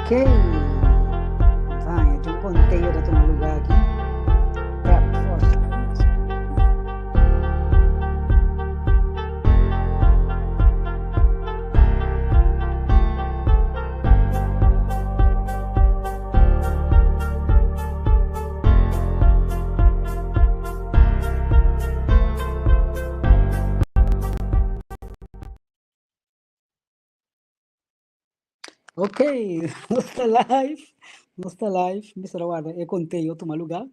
Ok. Vaya, un conteo ta tuma lugar aki. Tap for. Ok, nos ta live, nos ta live, mi sra warda e conteo tuma lugar.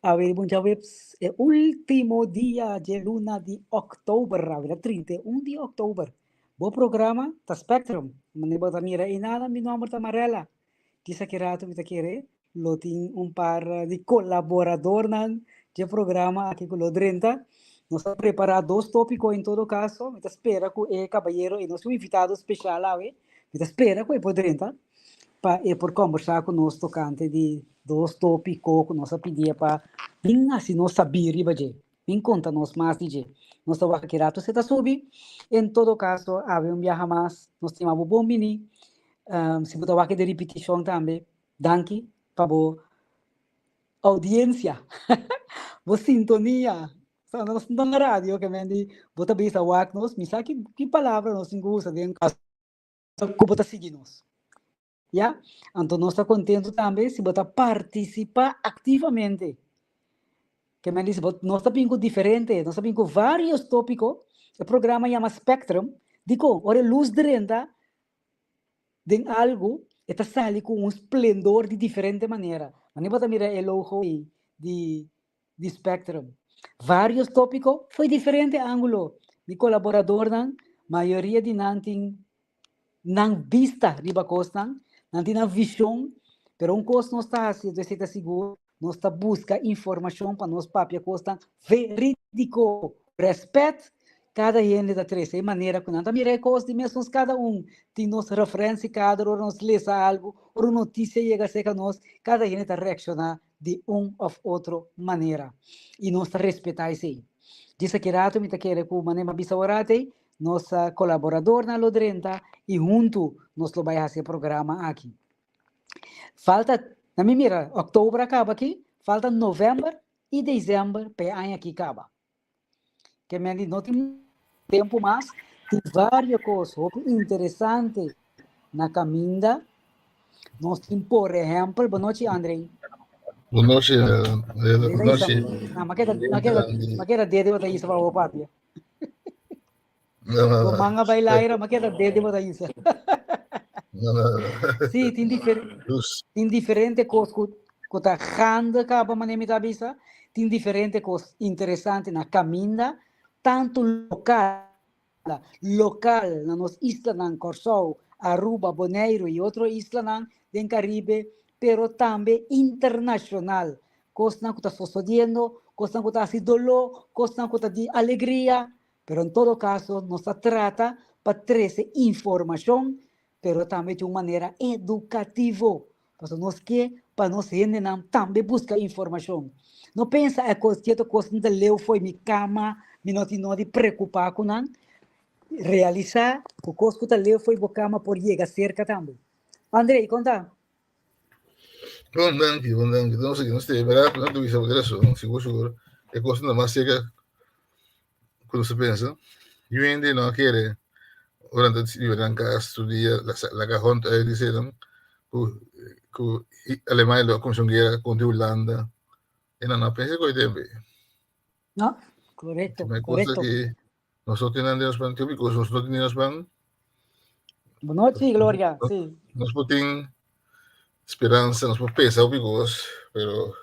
Awe bon djaweps, e ultimo dia dje luna di oktober, awe ta 31 di oktober. Bo programa ta Spectrum, manera bo ta mira einan, mi nomber ta Marella. Kisa ki rato mi ta kere lo tin un par di kolaboradornan dje programa aki ku lo drenta. Nos a prepará dos tópiko en todo kaso. Mi ta spera ku e kabayero i nos un invitado speshal awe. Mi ta spera ku e por drenta pa e por kòmbersá ku nos tokante di dos tópiko ku nos a pidié pa bin hasi nos sabí riba dje, bin konta nos mas di dje. Nos ta wak ki rato se ta subi. En todo kaso, awe un biaha mas nos ta yama bo bon bini. Si bo ta wak e di ripitishon tambe, Danki pa bo audiencia, bo sintonia. Sa nos no na radio ke men di bo ta bisa wak nos, mi sa ki ki palabra nos tin ku usa den kaso ku bo ta sigui nos. Ya? Anto nos ta kontentu tambe si bo ta partisipá aktivamente. Ke men di si bo nos ta bin ku diferente, nos ta bin ku vários tópiko. E programa yama Spectrum. Dikon? Ora e lus drenta den algu e ta sali ku un splendor di diferente manera. Manera bo ta mira e logo ei di di Spectrum. Varios tópiko fo'i diferente ángulo. Mi kolaboradornan, mayoria di nan tin nan bista riba kosnan, nan tin nan vishon, pero un kos nos ta hasi, esei ta sigur, Nos ta buska informashon pa nos papia kosnan verídiko. Rèspèt, Kada hende ta trese e manera ku nan ta mira e kos di mes. Nos kada un tin nos referensiekader ora nos lesa algu, ora un notisia yega serka nos, kada hende ta reakshoná di un òf otro manera i nos ta respetá esei. Djis aki ratu mi ta kere ku manera mi a bisa ora atei, nos kolaboradornan lo drenta i huntu nos lo bai hasi e programa aki. Falta, na mi mira, oktober a kaba aki, falta novèmber i desèmber pa e aña aki kaba. Ke men di no tin tempu mas, tin vario kos hopi interesante na kaminda. Nos tin por ehèmpel, bon nochi Andrei. Bon nochi, bon nochi. Ah, ma keda, ma keda, ma keda dede bo ta isa pa bo papia. No, no, Bo no. manga bailaira, ma keda dede bo ta isa. No, no, no. Sí, tin difer Luz. tin diferente kos ku ku ta gaande kaba manera mi ta bisa, tin diferente kos interesante na kaminda, tantu lokal, lokal na nos islanan Kòrsou, Aruba, Boneiru i otro islanan den Karibe, pero tambe internashonal, kosnan ku ta sosodiendo, kosnan ku ta hasi doló, kosnan ku ta di alegria, Pero en todo caso nos ta trata pa trece informacion, pero tambe di un manera educativo, pasobra nos ke pa nos hendenan tambe busca informacion. No pensa e cos cierto cosnan ta leu fo'i mi cama, mi no tin nodi preocupa cu nan. Realisa cu cos cu ta leu fo'i bo cama por yega cerca tambe. Andrei, con ta? Bon danki, bon danki. Nos nos te verdad, no te bisa razón, sigur sigur. E cosa mas cerca ku nos ta pensa. Yu hende no a kere ora nan ta biba nan kas tur dia laga hond uit di eseinan ku ku Alemania lo a kuminsá un guera kontra Hulanda. E nan no a pensa ku e tempu ei. No, korekto, Ma e cosa korekto. ke nos no tin nan den nos man, tin hopi kos nos no tin den nos man. Bonochi, Gloria, sí. Nos por tin speransa, nos por pensa hopi kos, pero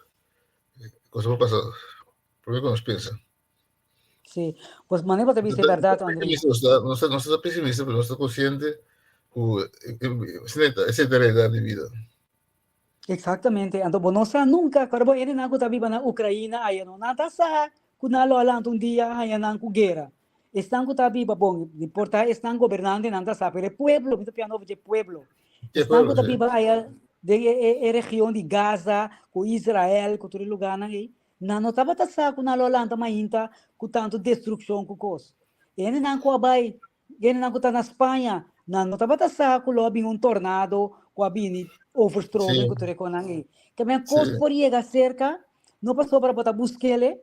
kos por pasa promé ku nos pensa. Sí, pues manera bo ta bisa e bèrdat, André. Nos ta, nos ta, nos ta pesimista, pero nos ta konsiente ku esei ta realidat di bida. Exactamente. Anto bo no sa nunca, kòrda bo hendenan ku ta biba na Ukraina aya no, nan ta sa ku nan lo a lanta un dia haña nan ku guera. Esnan ku ta biba, bon, por ta esnan gobernantenan ta sa, pero e pueblo, mi ta piando over dje pueblo. E Esnan ku pueblo, ta sí. biba aya den e e e region di Gaza, ku Israel, ku tur e lugánan ei, nan no tabata sa ku nan lo a lanta mainta ku tantu destrukshon ku kos. E hendenan ku a bai Gentenan ku ta na Spaña, nan no tabata sa ku lo a bin un tornado. ku a bini overstroming ku tur e konan ei. Ke men kos por yega serka, no pasobra bo ta busk'el,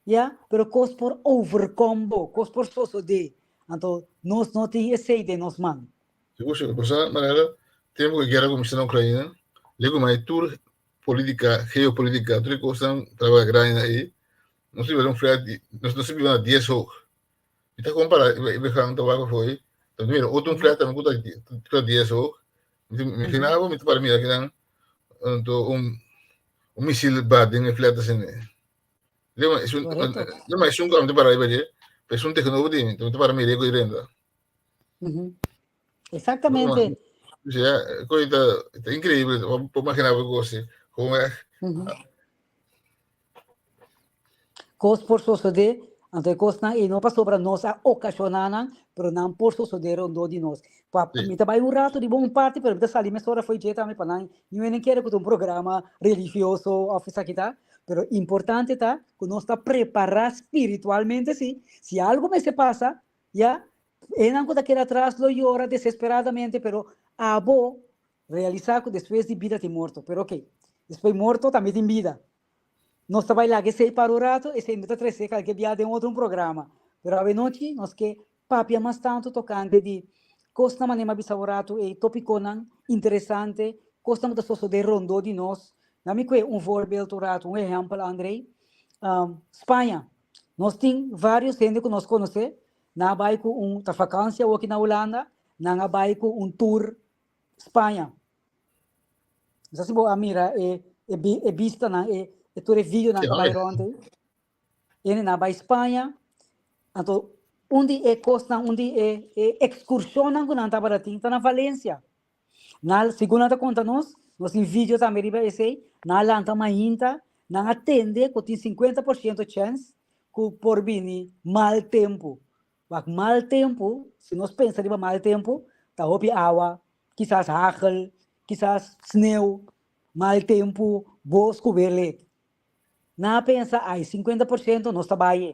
ya, pero kos por overkom bo, kos por sosodé. Anto nos no tin esei den nos man. Sigur, sigur. Bo sa, Mariela, tempu ku e guera kuminsá na Ukraina, lei ku mai tur polítika, geopolítika, tur e kosnan tabata grandi na ei, nos biba den un flat di, nos nos biba na dies hoog. Mi ta kompara e begang ta wak afó ei, ta mira otro un flat tambe ku ta ku ta dies hoog. Mi ta imagina bo, mi ta para mira kinan, anto un un misil bat den e flat asina. Lema esun, lema esun ku ami ta para riba dje, pero esun tegenover di mi, mi ta para mira ku e renta. Exactamente. Ja, koe ta, ta increíble. Por imaginar bo gosi. Gewoon echt. Kos por sosodé, anto e kosnan ei no pasobra nos a okashoná nan, pero nan por sosodé rondó di nos. Pa, mi ta bai un rato riba un parti, pero mi ta sali mesora fo'i dje tambe pa nan niun hende kere ku ta un programa religioso òf esaki ta. Pero importante ta ku nos ta prepará spiritualmente sí, si algu mester pasa, ya, Enan ku ta keda atras lo yora desesperadamente, pero abo realisá ku despues di bida tin morto. Pero oke, despues morto tambe tin bida. Nos ta bai laga esei para un rato, esei no ta trese kalke bia den otro un programa. Pero awenochi nos ke papia mas tantu tokante di kosnan manera mi a bisa un ratu ei, topikonan interesante, kosnan ku ta sosodé rondó di nos. Na mi kue un voorbeeld un ratu, un ehèmpel, Andrei. Spaña, nos tin vários hende ku nos konosé Nan a bai ku un ta vakansia awoki na Hulanda, nan a bai ku un tour Spaña. No sa si bo a mira e e e bistanan, e e tur e videonan ku bai rònt ei. Hende nan a bai Spaña, anto un di e kosnan, un di e e ekskurshonnan ku nan tabata tin ta na Valencia. Nan, segun nan ta konta nos, nos tin video tambe riba esei, nan a lanta mainta, nan a tende ku tin 50% chèns ku por bini mal tempu. Wak mal tempu, si nos pensa riba mal tempu, ta hopi awa, kisas hagel, kisas sneu, mal tempu, bos ku werlek. Nan a pensa, ai, 50% nos ta bai e.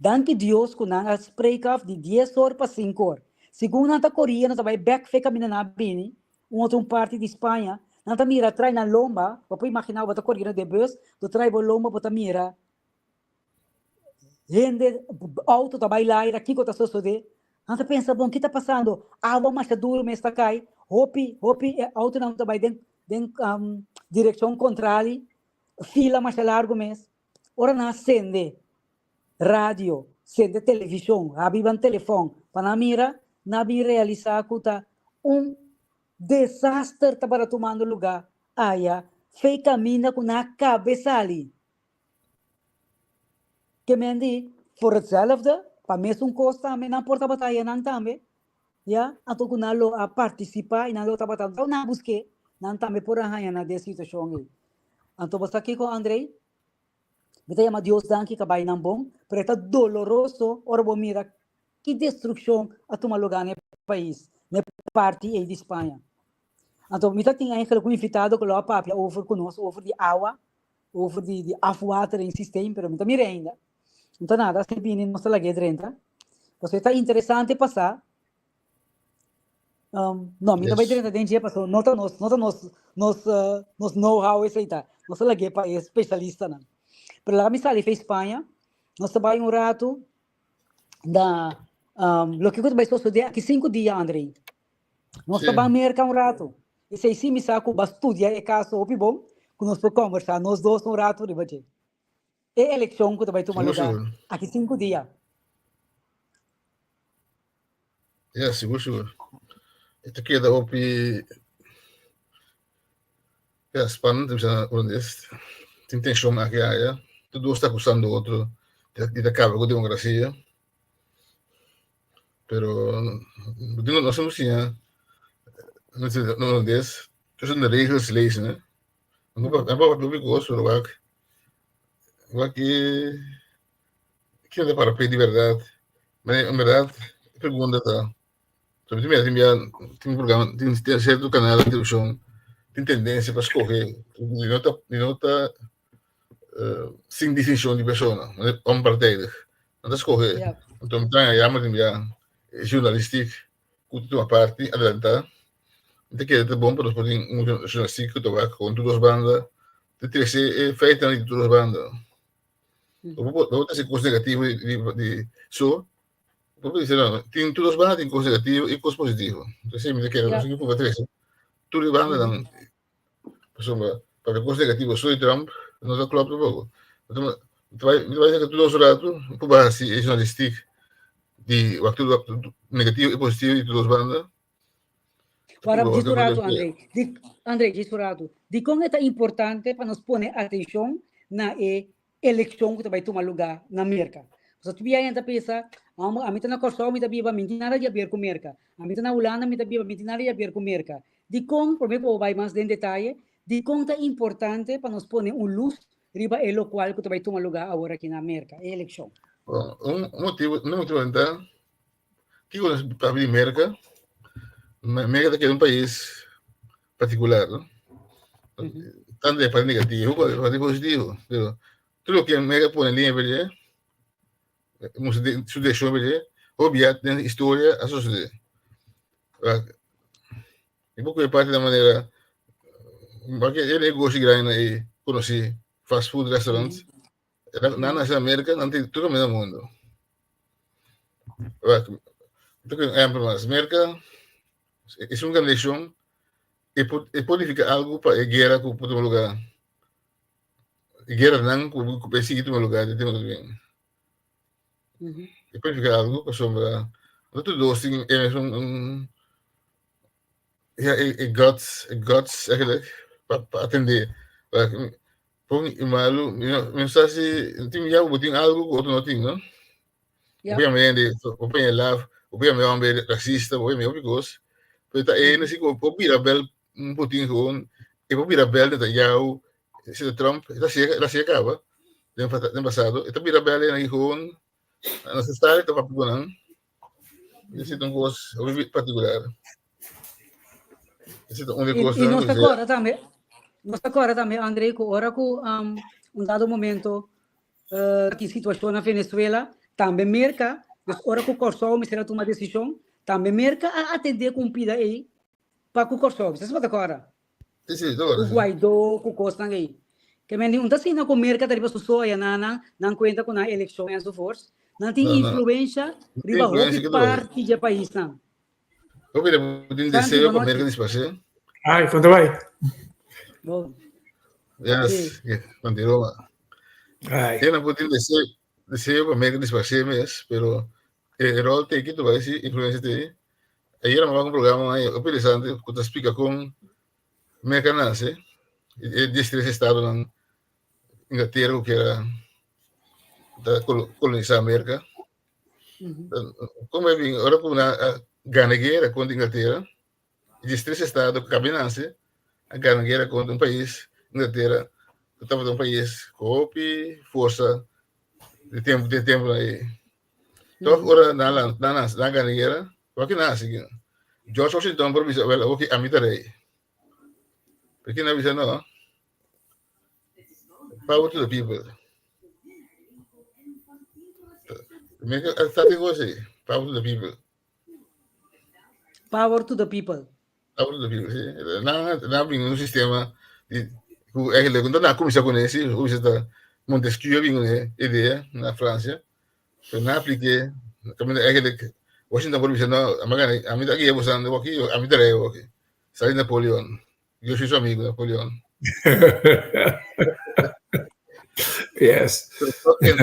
Danki Dios ku nan a spreek af di dies or pa sinku or. Segun nan ta koria nan ta bai bek fe kaminda nan a bini, un otro un parti di Spaña, nan ta mira trai nan lomba, bo por imaginá bo ta koriendo den bus, bo trai bo lomba bo ta mira hende, outo ta bai laira, kiko ta sosodé? Nan ta pensa, bon, ki ta pasando? Awa masha duru mes ta kai, hopi, hopi e outonan ta bai den den direkshon kontrali, fila masha largu mes. Ora nan a sende radio, sende televishon, habri ban telefòn pa nan mira, nan a bin realisá ku ta un desaster tabata tumando lugá aya fei kaminda ku nan a kabe sali. Ke men di, voor hetzelfde, pa mesun kos tambe nan por tabata aya nan tambe, ya, anto ku nan lo a partisipá i nan lo tabata, nan a busk'é, nan tambe por a haña nan den situashon ei. Anto bo sa kiko, Andrei? Mi ta yama Dios danki ka bai nan bon, pero e ta doloroso ora bo mira ki destrukshon a tuma lugá na e pais, na e parti ei di Spaña. Anto mi ta tin eigenlijk un invitado ku lo a papia over ku nos over di awa, over di di afwateringssysteem, pero mi ta mira ainda. No ta nada, si bini nos ta lag'é drenta. Pasobra e ta interesante pa sa Um, no, mi no bai drenta den dje paso no ta nos, no ta nos, nos, uh, nos know-how esei ta. Nos ta lag'é pa e specialistanan. Pero laga mi sali fe Spaña, nos ta bai un ratu na um, loke ku ta bai sosodé aki sinku dia, Andrei. Nos ta ban Merka un ratu. Esei sí mi sa ku bo a studia e kaso hopi bon, ku nos por kòmbersá nos dos un ratu riba dje. E elekshon ku ta bai tuma lugá aki sinku dia. Ja, sigur, sigur. E ta keda hopi ja, spannend, bisa holandés. Tin tenshon aki aya. Tur dos ta akusando otro di ta kaba ku demokrasia. Pero nos a siña na holandés, tussen de regels lezen, hè. No pa papia kos, pero wak wak e Ken ta para p'e di bèrdat? Ma en bèrdat e pregunta ta, so mi tin bia tin programa tin sierto kanal di televishon tin tendensia pa skohe di no ta di no ta sin distinshon di persona, onpartijdig. Nan ta skohe, anto mi ta haña yama tin bia e zhurnalistik ku ta tuma parti adelantá. Mi ta kere ta bon pa nos por tin un journalistiek ku ta wak kon tur dos banda, ta trese e feitennan di tur dos banda. Bo por bo trese kos negativo di di di so, bo por bisa no, tin tur dos banda tin kos negativo i kos positivo. Entonces mi ta kere nos tin ku purba trese tur e bandanan pasobra papia kos negativo so di Trump no ta klòp tampoko. Mi ta bai mi ta bai saka tur dos ratu purba hasi e journalistiek di wak tur negativo i positivo di tur dos banda. Para djis un ratu, André. Di, André, djis un ratu. Dikon e ta importante pa nos pone atenshon na e elekshon ku ta bai tuma lugá na Merka? Pasobra tur biaha hende ta pensa, Amo, ami ta na Kòrsou, mi ta biba, mi no tin nada di aber ku Merka. Ami ta na Hulanda, mi ta biba, mi no tin nada di aber ku Merka. Dikon, promé ku bo bai mas den detaye, dikon ta importante pa nos pone un lus riba e lokual ku ta bai tuma lugá awor aki na Merka, e elekshon? Bon, un motibu, un motibu ta Kiko nos papia di Merka? Merka ta keda un pais partikular, no? Tanto e parti negativo como e parti positivo. Pero tur loke Merka pone liña pa dje, mustra su direkshon pa dje, hopi bia den historia a sosode. Mi por kohe parti na manera, wak e negoshi grandi nan ei konosí, fast food restaurants, Nan nase na Amerika, nan tin tur kaminda na mundu. Wak, mi ta un ehempel mas. Merka es un gran nashon e por e por nifiká algu pa e guera ku por tuma lugá. E gueranan ku ku por sigui tuma lugá den tempu ku ta bin. E por nifiká algu pasobra no tur dos tin e mesun ja e e guts e guts eigenlijk pa pa atendé. Bon i malu, mi no, mi no sa si tin ya bo tin algo ku otro no tin, no? Ja. Bo yama hende, bo por yama laf, bo por yama hombre racista, bo por yama hopi kos. Pero ta ene si ku bo bira bel un potin gewoon, e por bira bel Netanyahu, si ta Trump, e ta hasié, el a hasié kaba den den pasado, e ta bira bel ene gewoon, na su style e ta papia ku nan. Esei ta un kos hopi partikular. Esei ta un di I, kos i nos ta kòrda tambe, nos ta kòrda tambe, André, ku ora ku um, un dado momento uh, tin situashon na Venezuela, tambe Merka, dus ora ku Kòrsou mester a tuma desishon, tambe Merka a atendé ku un pida ei pa ku Kòrsou. Bo ta kòrda? Sí, sí, ta kòrda, Ku sí. Guaidó, ku kosnan ei. Ke men di un ta asina ku Merka ta riba su soya na nan, nan kuenta ku nan elekshon enzovoorts. Nan tin No, no. influensha riba Influencia hopi ke ta bai. parti dje paisnan. Hopi de tin Santi, deseo pa boa Merka nochi. disparsé. Ai, kon ta bai? Bon. Yes, Sí. Santi Roma. Ai. E nan por tin deseo, deseo pa Merka disparsé mes, pero e rol te ki tu bai si influencia te. Ayer mi wak un programa hopi interesante ku ta splika kon Merka nase, e diestres estadonan Inglatera ku kier ta kolonisá Merka. Kon bai bin ora ku nan a gana guera kontra Inglatera, diestres estado ku kabe nase a gana guera kontra un pais Inglatera ku tabata un pais ku hopi forsa di tempu di tempunan ei. Tòg ora nan lan nan nase nan gana guera, wak nan hasi gina? George Washington por bisa wèl awoki ami ta rei. Pero kina a bisa no, power to the people. Merka a start e kos ei, power to the people. Power to the people. Power to the people, si. Nan nan bin un sistema di ku eigenlijk no ta kuminsá kuné si, kuminsá ta Montesquieu a bin kuné idea na Fransia, pero nan aplik'é kaminda eigenlijk Washington por bisa no, ami ta guia boso aki, ami ta rei awoki. Sali Napoleon. Yo soy su amigo, Napoleon. Yes.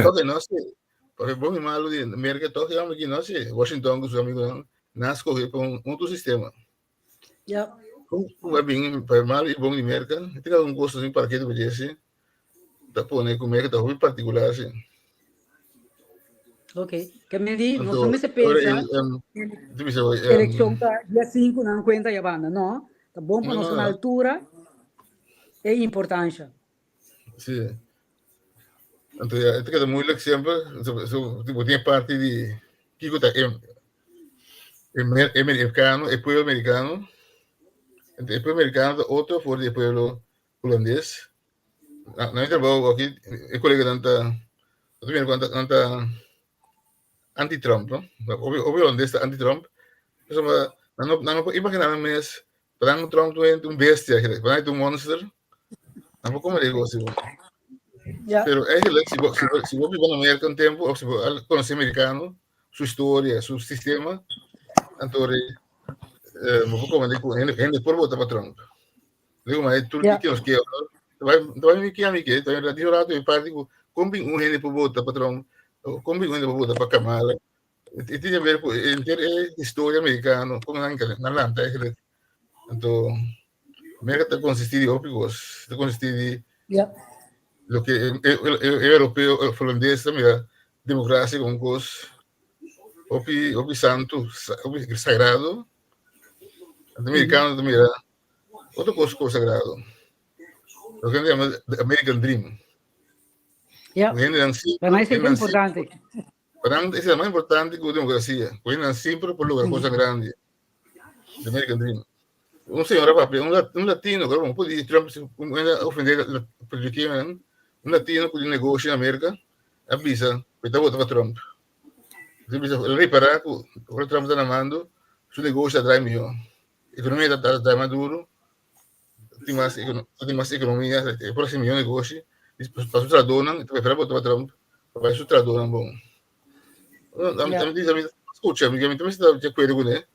Toque no sé. Porque bom y malo de América, toque hombre que no sé. Washington con su amigo, no escoge con otro sistema. Ja. Como va bien, para malo y bom de América, tem algum gosto assim para que tu assim. Ta pone ku América ta muy particular assim. Ok. Ke men di, nos Anto, no mester ora pensa, el, um, bisa, um, elekshon ta dia 5 nan kuenta ya banda. No, ta bon pa No, nos no, na no. altura e importancia. Sí. Anto ja, het keda moeilijk semper. So, so, tipo, tin parti di kiko ta e, e, e americano, e pueblo americano. Anto, e pueblo americano ta otro for di e pueblo hulandes. Na, na mi trabou aki, e coleganan ta, ta mira ku nan ta, nan ta anti-Trump, no? Hopi, hopi hulandes ta anti-Trump. Pasobra nan no, nan no por imaginá nan mes. Pa nan Trump ta un bestia eigenlijk, pa nan ta un monster. Nan por come negocio. Ja. Pero eigenlijk, si bo, si bo, si bo biba na Amerika un tempo, of si bo al conoce americano, su historia, su sistema, anto eh, bo por come ku hende, hende por vota pa Trump. Digo, maar tur Ja. ki nos ke, bai, bai mi ke a mi ke, bai ratio rato mi parti ku kon bin un hende por vota pa Trump, kon bin un hende por vota pa Kamala. E tin haber ku henter e historia americano, kon nan nan lanta eigenlijk. Anto Amerika ta konsistí di hopi kos, ta konsistí di Ja. loke e, e, e, e europeo, e holandes ta mira demokrasia komo un kos hopi, hopi santu, hopi sagrado. Anto amerikano ta mira otro kos komo sagrado. Loke nan ta yama the American Dream. Ja. Hendenan si, Pa nan esei ta hendenan si importante. Pa nan esei ta mas importante ku demokrasia. Ku hendenan simpel por logra kosnan grandi. The American Dream. Un señora papia, un, un latino, creo, no pudi Trump un hende ofende la puertorriqueñonan, un latino ku tin negoshi na Amerika, a bisa ku e ta vota pa Trump. El a bisa, el a repará ku ora Trump ta na mando, su negoshi ta draai mihó. Ekonomia ta ta draai mas duru, tin mas tin mas ekonomia, e por hasi mihó negoshi. Pa su trahadónan, e ta preferá vota pa Trump pa bai su trahadónan bon. A mi Ja. a mi a mi skucha, mi mi ta mester ta di akuerdo kuné.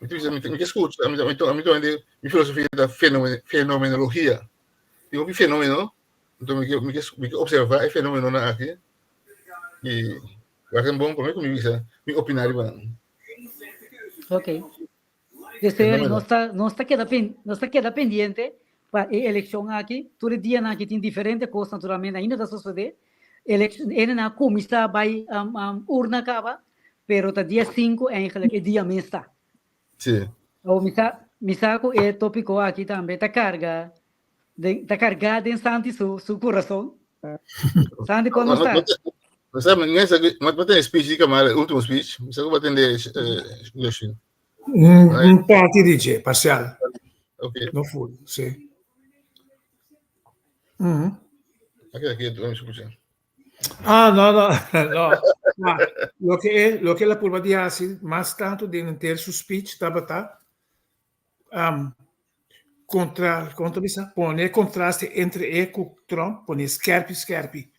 Mi ta bisa mi mi ke skucha, mi mi mi ta hende mi filosofia ta fenomenologia. Tin hopi fenomeno, anto mi ke mi ke mi ke opservá e fenomenonan aki i wak nan bon promé ku mi bisa mi opiná riba nan. Ok. Deseo nos ta nos ta keda pen nos ta keda pendiente pa e elekshon aki. Tur e dianan aki tin diferente kos naturalmente ainda ta sosodé. Elekshon hendenan a kuminsá bai urna kaba, pero ta dia sinku eigenlijk e dia mes ta. Sí. Awor mi sa mi sa ku e topiko aki tambe ta karga den ta kargá den Santi su su kurason. Santi kon nos ta? No sa, mi sa ku bo tene speech di Kamala, ultimo speech, mi sa ku bo tende Yoshin. Un parti di dje, parsial. Ok. No full, sí. Aki aki, mi skucha. Ah, no, no, no. Ma, loke e, loke el a purba di hasi mas tantu den henter su speech tabata um, kontra, kon ta bisa? Pone e kontraste entre e ku Trump, pone skerpi skerpi.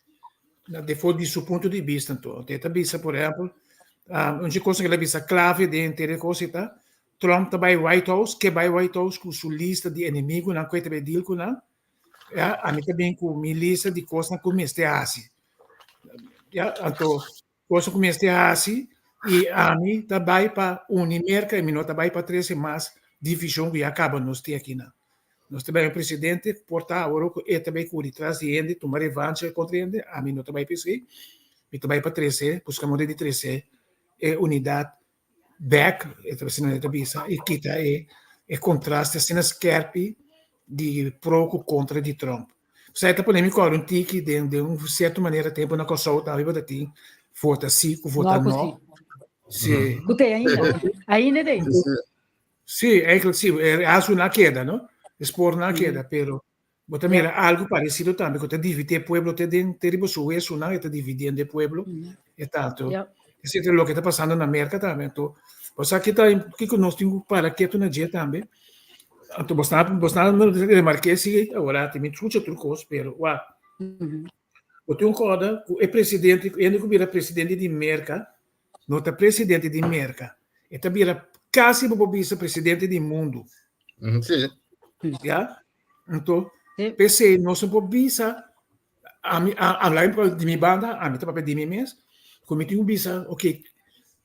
Na de for di su punto di bista anto. Anto e ta bisa, por ehempel, um, un dje cosa ku el a bisa klave den henter e kos ei ta, Trump ta bai White House, ke bai White House ku su lista di enemigunan ku e ta bai deal ku nan, Ya, ami ta bin ku mi lista di kosnan ku mester hasi. Ya, anto kosnan ku mester hasi i ami ta bai pa uni Merka i mi no ta bai pa trese mas divishon ku ya kaba nos tin akinan. Nos ta bai un presidente ku por ta awor ku e ta bai kuri tras di hende, tuma revancha kontra hende, ami no ta bai pa esei. Mi ta bai pa trese, buska manera di trese e unidat bek, e ta asina e ta bisa, i kita e e kontraste asina skerpi di pro ku kontra di Trump. Osea e ta pone mi kòrda un tiki den den un sierto manera tempu na Kòrsou tambe bo ta tin vota si ku vota No ku no. si. Si. Ku te ainda. Ainda te. Si, eigenlijk si, e asu no a keda no, e spoor no a keda, pero Bo ta mira algo parecido tambe cu ta dividi e pueblo te den te riba su huesonan e ta dividiendo e pueblo e tanto. Esei ta loke ta pasando na Merca tambe anto bo sa ki ta kiko nos tin cu para ketu na dje tambe anto bo sta bo sta remarke si awor mi scucha tur cos pero wak bo tin un corda cu e presidente hende cu bira presidente di Merca no ta presidente di Merca e ta bira casi bo por bisa presidente di mundo. Si. Ya? Anto, p'esei nos no por bisa, ami, a, di mi banda, ami ta papia di mi mes, ku mi tin ku bisa, ok,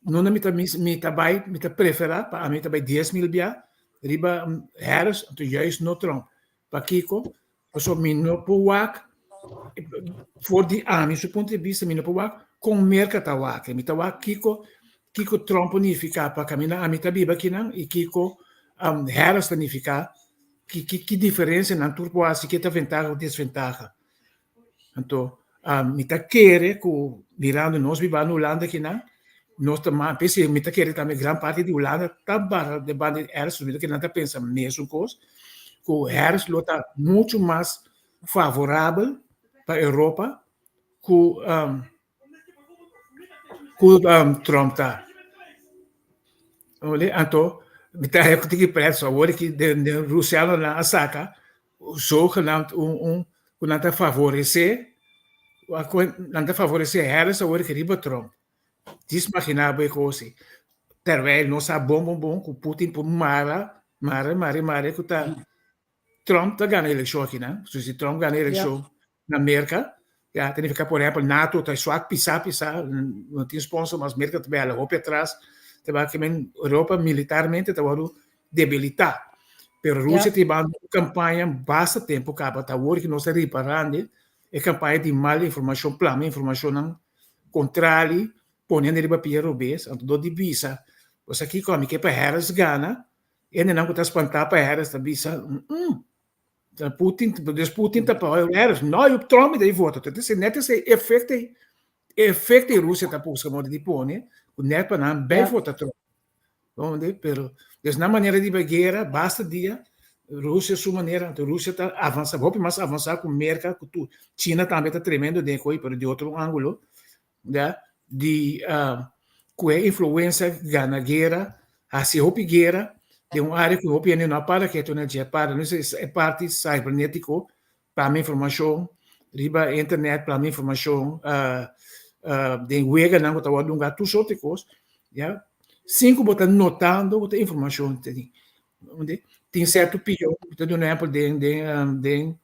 nunda mi ta mi ta bai, mi ta preferá pa ami ta bai 10,000 bia riba Harris, anto juist no Trump. Pakiko? Pasobra mi no por wak, for di ami su punto di bista, mi no por wak kon Merka ta wak. Mi ta wak kiko, kiko Trump por nifiká pa kaminda ami ta biba akinan i kiko Harris ta nifiká, ki ki ki diferensia nan tur por hasi, ke ta ventaha ku desventaha. Anto, mi ta kere ku mirando nos biba na Hulanda akinan, nos ta mas, p'esei mi ta kere tambe gran parti di Hulanda ta bara den banda di Harris, mi ta kere nan ta pensa mesun kos, ku Harris lo ta muchu mas favorabel pa Europa ku ku Trump ta. Anto, Mi ta haya ku tiki preso awor ki den den Rusianonan a saka zogenaamd un un ku nan ta favoresé nan ta favoresé Harris awor ki riba Trump. Djis imaginá bo e kos ei. Terwijl nos sa bon bon bon ku Putin por mara mara mara mara ku ta Trump ta gana elekshon akinan. So si Trump gana elekshon na Merka, ya ta nifiká por ehèmpel NATO ta swak pisá pisá, no tin sponsor mas, Merka ta bai hala hopi atras, ta bai ke men Europa militarmente ta wòrdu debilitá. Pero Rusia ta hibando un kampaña basta tempu kaba, ta awor ku nos ta riparando e kampaña di mal informashon, plama informashonnan kontrali, pone hende riba pia robes, anto dor di bisa, bo sa kiko ami ke pa Harris gana, Hendenan ku ta spantá pa Harris ta bisa, mm, Putin, dus Putin ta pa Harris. No, yo Trump mi ta vota. Entonces, esei net esei efecto ei, efecto ei Rusia ta busca modo di pone, ku net pa nan bij vota Trump. Donde, pero, dus nan manera di bai guera, basta dia, Rusia su manera, anto Rusia ta avansa, hopi mas avansa ku Merka, ku tur. China tambe ta tremendo den e koi, pero di otro angulo. ya, di ku e influensia gana guera, hasi hopi guera den un área ku hopi hende no a para ketu na dje, para no e parti cybernetiko, plama informashon riba internet, plama informashon den weganan ku ta wòrdu hunga, tur sorti kos, ya, sin ku bo ta notando ku ta informashon tin. Tin sierto pion, mi ta duna ehèmpel den den den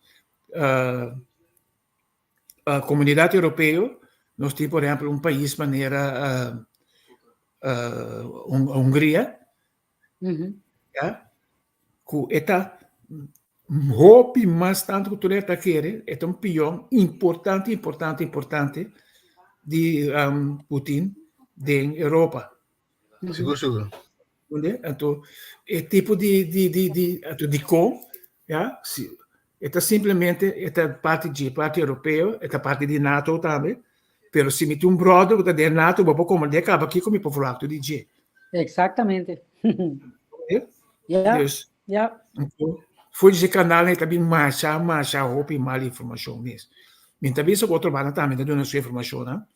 Comunidad Europeo, nos tin por ehempel un pais manera Hungria, ya, ku e ta hopi mas tantu ku tur e ta kere, e ta un pion importante, importante, importante di Putin den Europa. Sigur, sigur. Entende? Anto, e tipo di, di, di, di, anto dikon, ya, si, e ta simplemente, e ta parti dje parti europeo, e ta parti di NATO tambe, pero si mi tin un brother ku ta den NATO, bo por komprendé kaba kiko mi por verwachtu di dje. Exactamente. Entende? Ja, Dus, ja. anto, for di e kanalnan e ta bin masha, masha hopi mal informashon mes. Mi ta bisa ku otro banda tambe ta duna su informashonnan,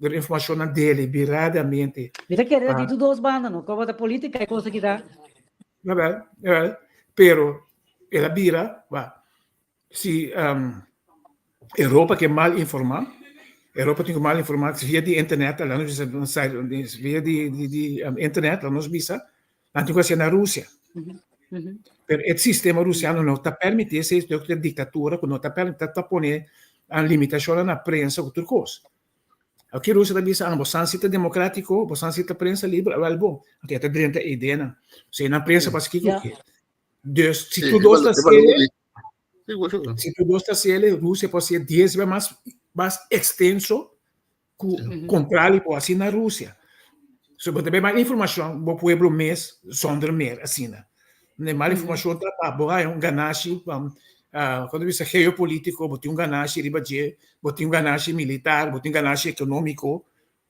Pero informacionnan deliberadamente. Mi ta kere di tu dos banda no, como ta política e cosa ki ta. Jawel, jawel. Pero el a bira, ba, si um, Europa ke mal informa, Europa tin ku mal informa via di internet, ala nos bisa, via di, di, di um, internet, ala nos bisa, nan tin ku hasié na Rusia. Pero e sistema rusiano no ta permiti esei, es un dictatura ku no ta permiti, ta pone limitacionnan na prensa ku tur kos. Aki Rusia ta bisa, ah, bosan si ta democratico, bosan si ta prensa libre, awel bon. Anto e ta drenta e ideanan. So nan prensa pas kiko ke. Dus si tur dos ta sele, si tur dos ta sele, Rusia por ser dies bes mas mas extenso ku kontrali por hasi na Rusia. So bo ta bay mal informacion bo pueblo mes zonder meer asina. Ne mal informacion ta pa bo haya un ganashi pa cuando bisa geopolitico bo tin un ganashi riba dje, bo tin un ganashi militar, bo tin ganashi economico,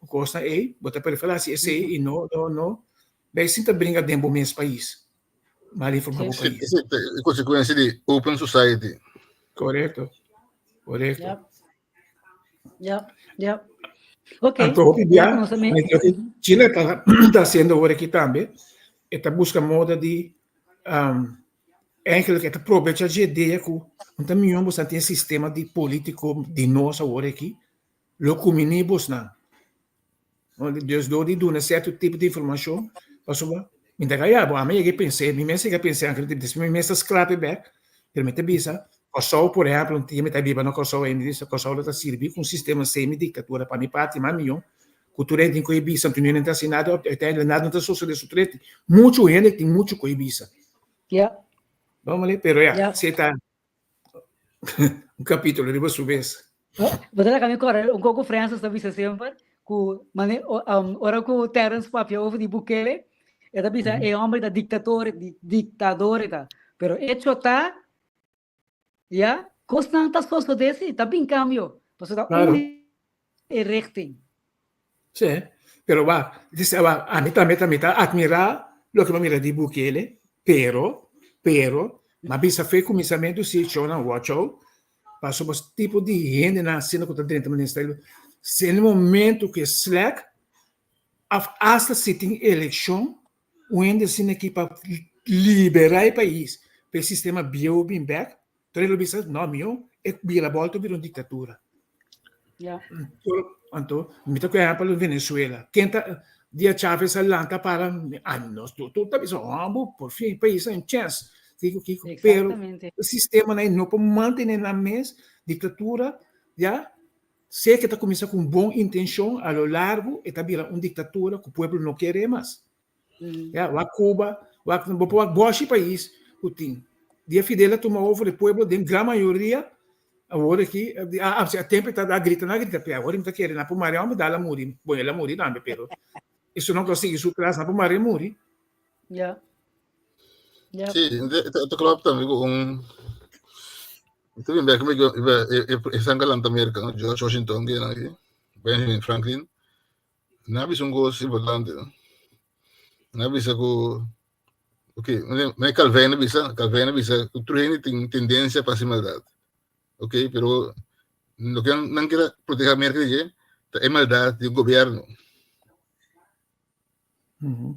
cosnan ey bo ta prefera haci esey y no no no bay sinta bringa den bo mes pais. Mal informa bo pais. Esey ta e consecuencia di open society. Correcto, correcto. Ja, ja. Ok. Anto hopi bia, China ta, ta haciendo awor aki tambe, e ta busca moda di um, eigenlijk e ta probecha dje idea ku un ta mion bosnan tin sistema di politico di nos awor aki, lo kumini bosnan. Dus door di duna cierto tipo di informacion, pasobra mi ta kaya bo, ami yega pens'é, mi mes yega pens'é anke des mi mes ta skrapi bek, pero mi ta bisa, Kòrsou por ehèmpel, un dia mi ta biba na Kòrsou i mi bisa Kòrsou lo ta sirbi ku un sistema semi-diktatura pa mi parti mas mihó ku tur hende tin ku e bisa, anto niun hende ta hasi nada, uiteindelijk nada no ta sosodé su tur hende. Muchu hende tin muchu ku e bisa. Ja. Pero ya, si ta un capítulo riba su bes. Bo ta laga mi kòrda un koko Francis ta bisa semper ku mane ora ku Terence papia over di Bukele e ta bisa e homber ta dictator dictador e ta pero hecho ta ya kosnan ta sosode si ta bin cambio pasobra ta un e richting. Sí, pero wak, dice, wak, ami tambe ta mi ta admirá loke mi a mira di Bukele, pero, pero, m'a bisa fe kuminsamentu si shownan watch out, pasobra tipo di hendenan asina ku ta drenta ministerio, si en e momento ku e slèk, òf asta si tin elekshon. Un hende asina aki pa liberá e pais pa e sistema bieu bin bèk, tur e lo bisa, no mihó e bira bòlta bira un diktatura. Ja. Anto, mi ta ku ehèmpel Venezuela. Ken ta dia Chávez a lanta para, ah, nos tur tur ta bisa, hòmber, por fin e pais a un chèns. Kiko, kiko. Pero Exactamente. e sistemanan ei no por mantené nan mes, diktatura, ya. Sea ke ta kuminsá ku un bon intenshon, a lo largu e ta bira un diktatura ku pueblo no kere mas. Ya, wak Cuba, wak, bo por wak boshi pais ku tin. Dia Fidel a tuma over e pueblo den gran mayoria, awor aki, a, a, a tempo e ta a grita, nan a grita, pe awor mi ta kere nan por mari homber, dal a muri. Bon, el a muri tambe, pero esun nan ku a sigui su tras, nan por mari muri. Ya. Ya. Sí, e ta klopt tambe ku un Ta bin bek e san galanta Merka, George Washington ke nan aki, Benjamin Franklin, nan a bisa un kos importante, nan a bisa ku, ok, mane Calvijn a bisa, Calvijn a bisa ku tur hende tin tendensia pa hasi maldat, ok, pero loke nan kere proteha Merka di dje ta e maldat di gobierno.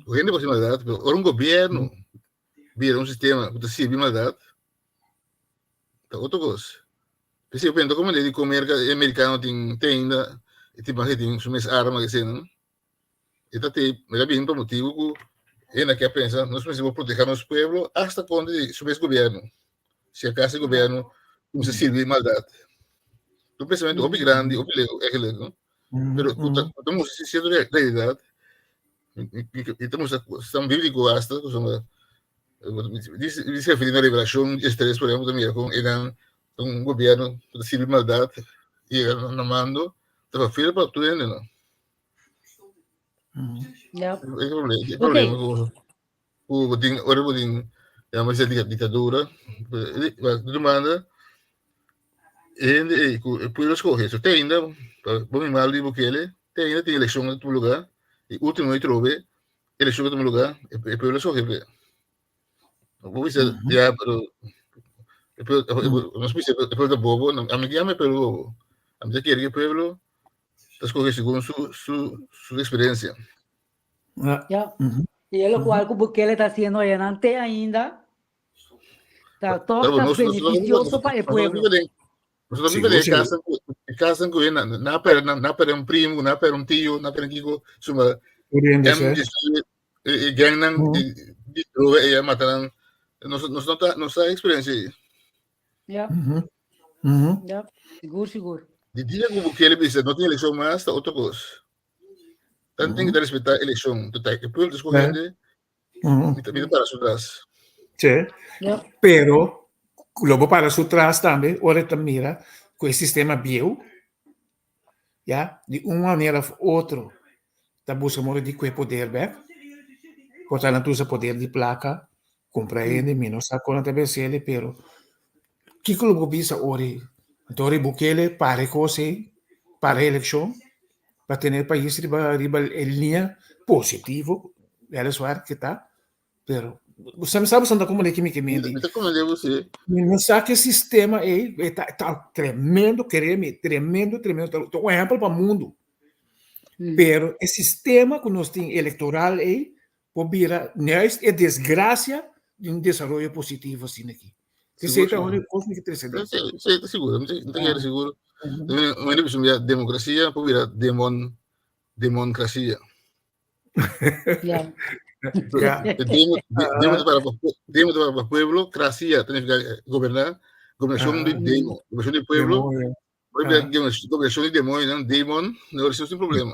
Tur hende por hasi maldat, pero ora un gobierno bira un sistema ku ta sirbi maldat, Ta otro kos. P'esei yo pensa komo di kon merka e amerikano tin te ainda e tin mas tin su mes arma ke eseinan. E ta te e ta bin pa motibu ku hende ke a pensa nos mester por proteha nos pueblo asta kontra di su mes gobierno. Si acaso e gobierno kuminsa sirbi maldat. Ta un pensamentu hopi grandi, hopi leu eigenlijk no. Pero ku ta ku ta mustra sierto realidat i ta mustra stan bíbliko asta pasobra Dice referí na Revelacion 13, por ejemplo, ta mira con enan un gobierno ku ta sirbi maldad yega na mando, ta fafil pa tur hende, no? Ja. E problema, e problema ku ku bo tin, ora bo tin, yama se dictadura, di manda e hende ei ku e pueblo skohe, so te ainda, bo mi mal di Bukele, te ainda tin elekshon na tur lugar, i ultimo i trobe Elekshon ta tuma lugá, e pueblo escoge pe. Bo bisa, ya, pero e pueblo, nos bisa e pueblo ta bobo, a mi ke yama e pueblo bobo. A mi ta kere ke e pueblo ta scoge segun su su su experiencia. Ya. Y es lo cual ku Bukele ta haciendo allá te ainda. Ta toch ta beneficioso pa e pueblo. Nosotros biba den casa e casa ku na na per na per un primo, na per un tio, na per kiko, suma M19 e gang nan di droga e a mata nan. Nos nos no ta nos ta experiencia ei. Ja. Ja, sigur sigur. Di dia ku Bukele bisa no tin elekshon mas ta otro kos. Tan tin ku ta respetá elekshon. Ta e pueblo ta skohe hende. Mi ta para su tras. Sí. Ja. Pero lo bo para su tras tambe ora ta mira ku e sistema bieu, ya, di un manera of otro ta buska modo di kue poder bek. Por ta nan ta usa poder di plaka, kumpra hende, mi no sa kon nan ta bensele, pero kiko lo bo bisa ora anto ora Bukele para e kos ei, para e elekshon? Pa tene e pais riba riba e liña positivo, weliswaar ke ta, pero bo sa bo sa komo leki mi ke mindi. Mi ta komende bo si. Mi no sa ke sistema ei e ta ta tremendo, kere mi, tremendo tremendo, ta un ehempel pa mundu. Pero e sistema ku nos tin elektoral ei por bira juist e desgracia di un desaroyo positivo asina aki. Esei ta un kos mi ke trese den. Sí, sí, ta seguro, mi ta kere seguro. Un hende bisa mi demokrasia por bira demon, demoncracia. Ja. Ja. Demo, demo ta para demo ta para pa pueblo, krasia ta significa gobernar, gobernacion di demo, gobernacion di pueblo. Por bira gobernacion di demonionan, demon, no sin problema.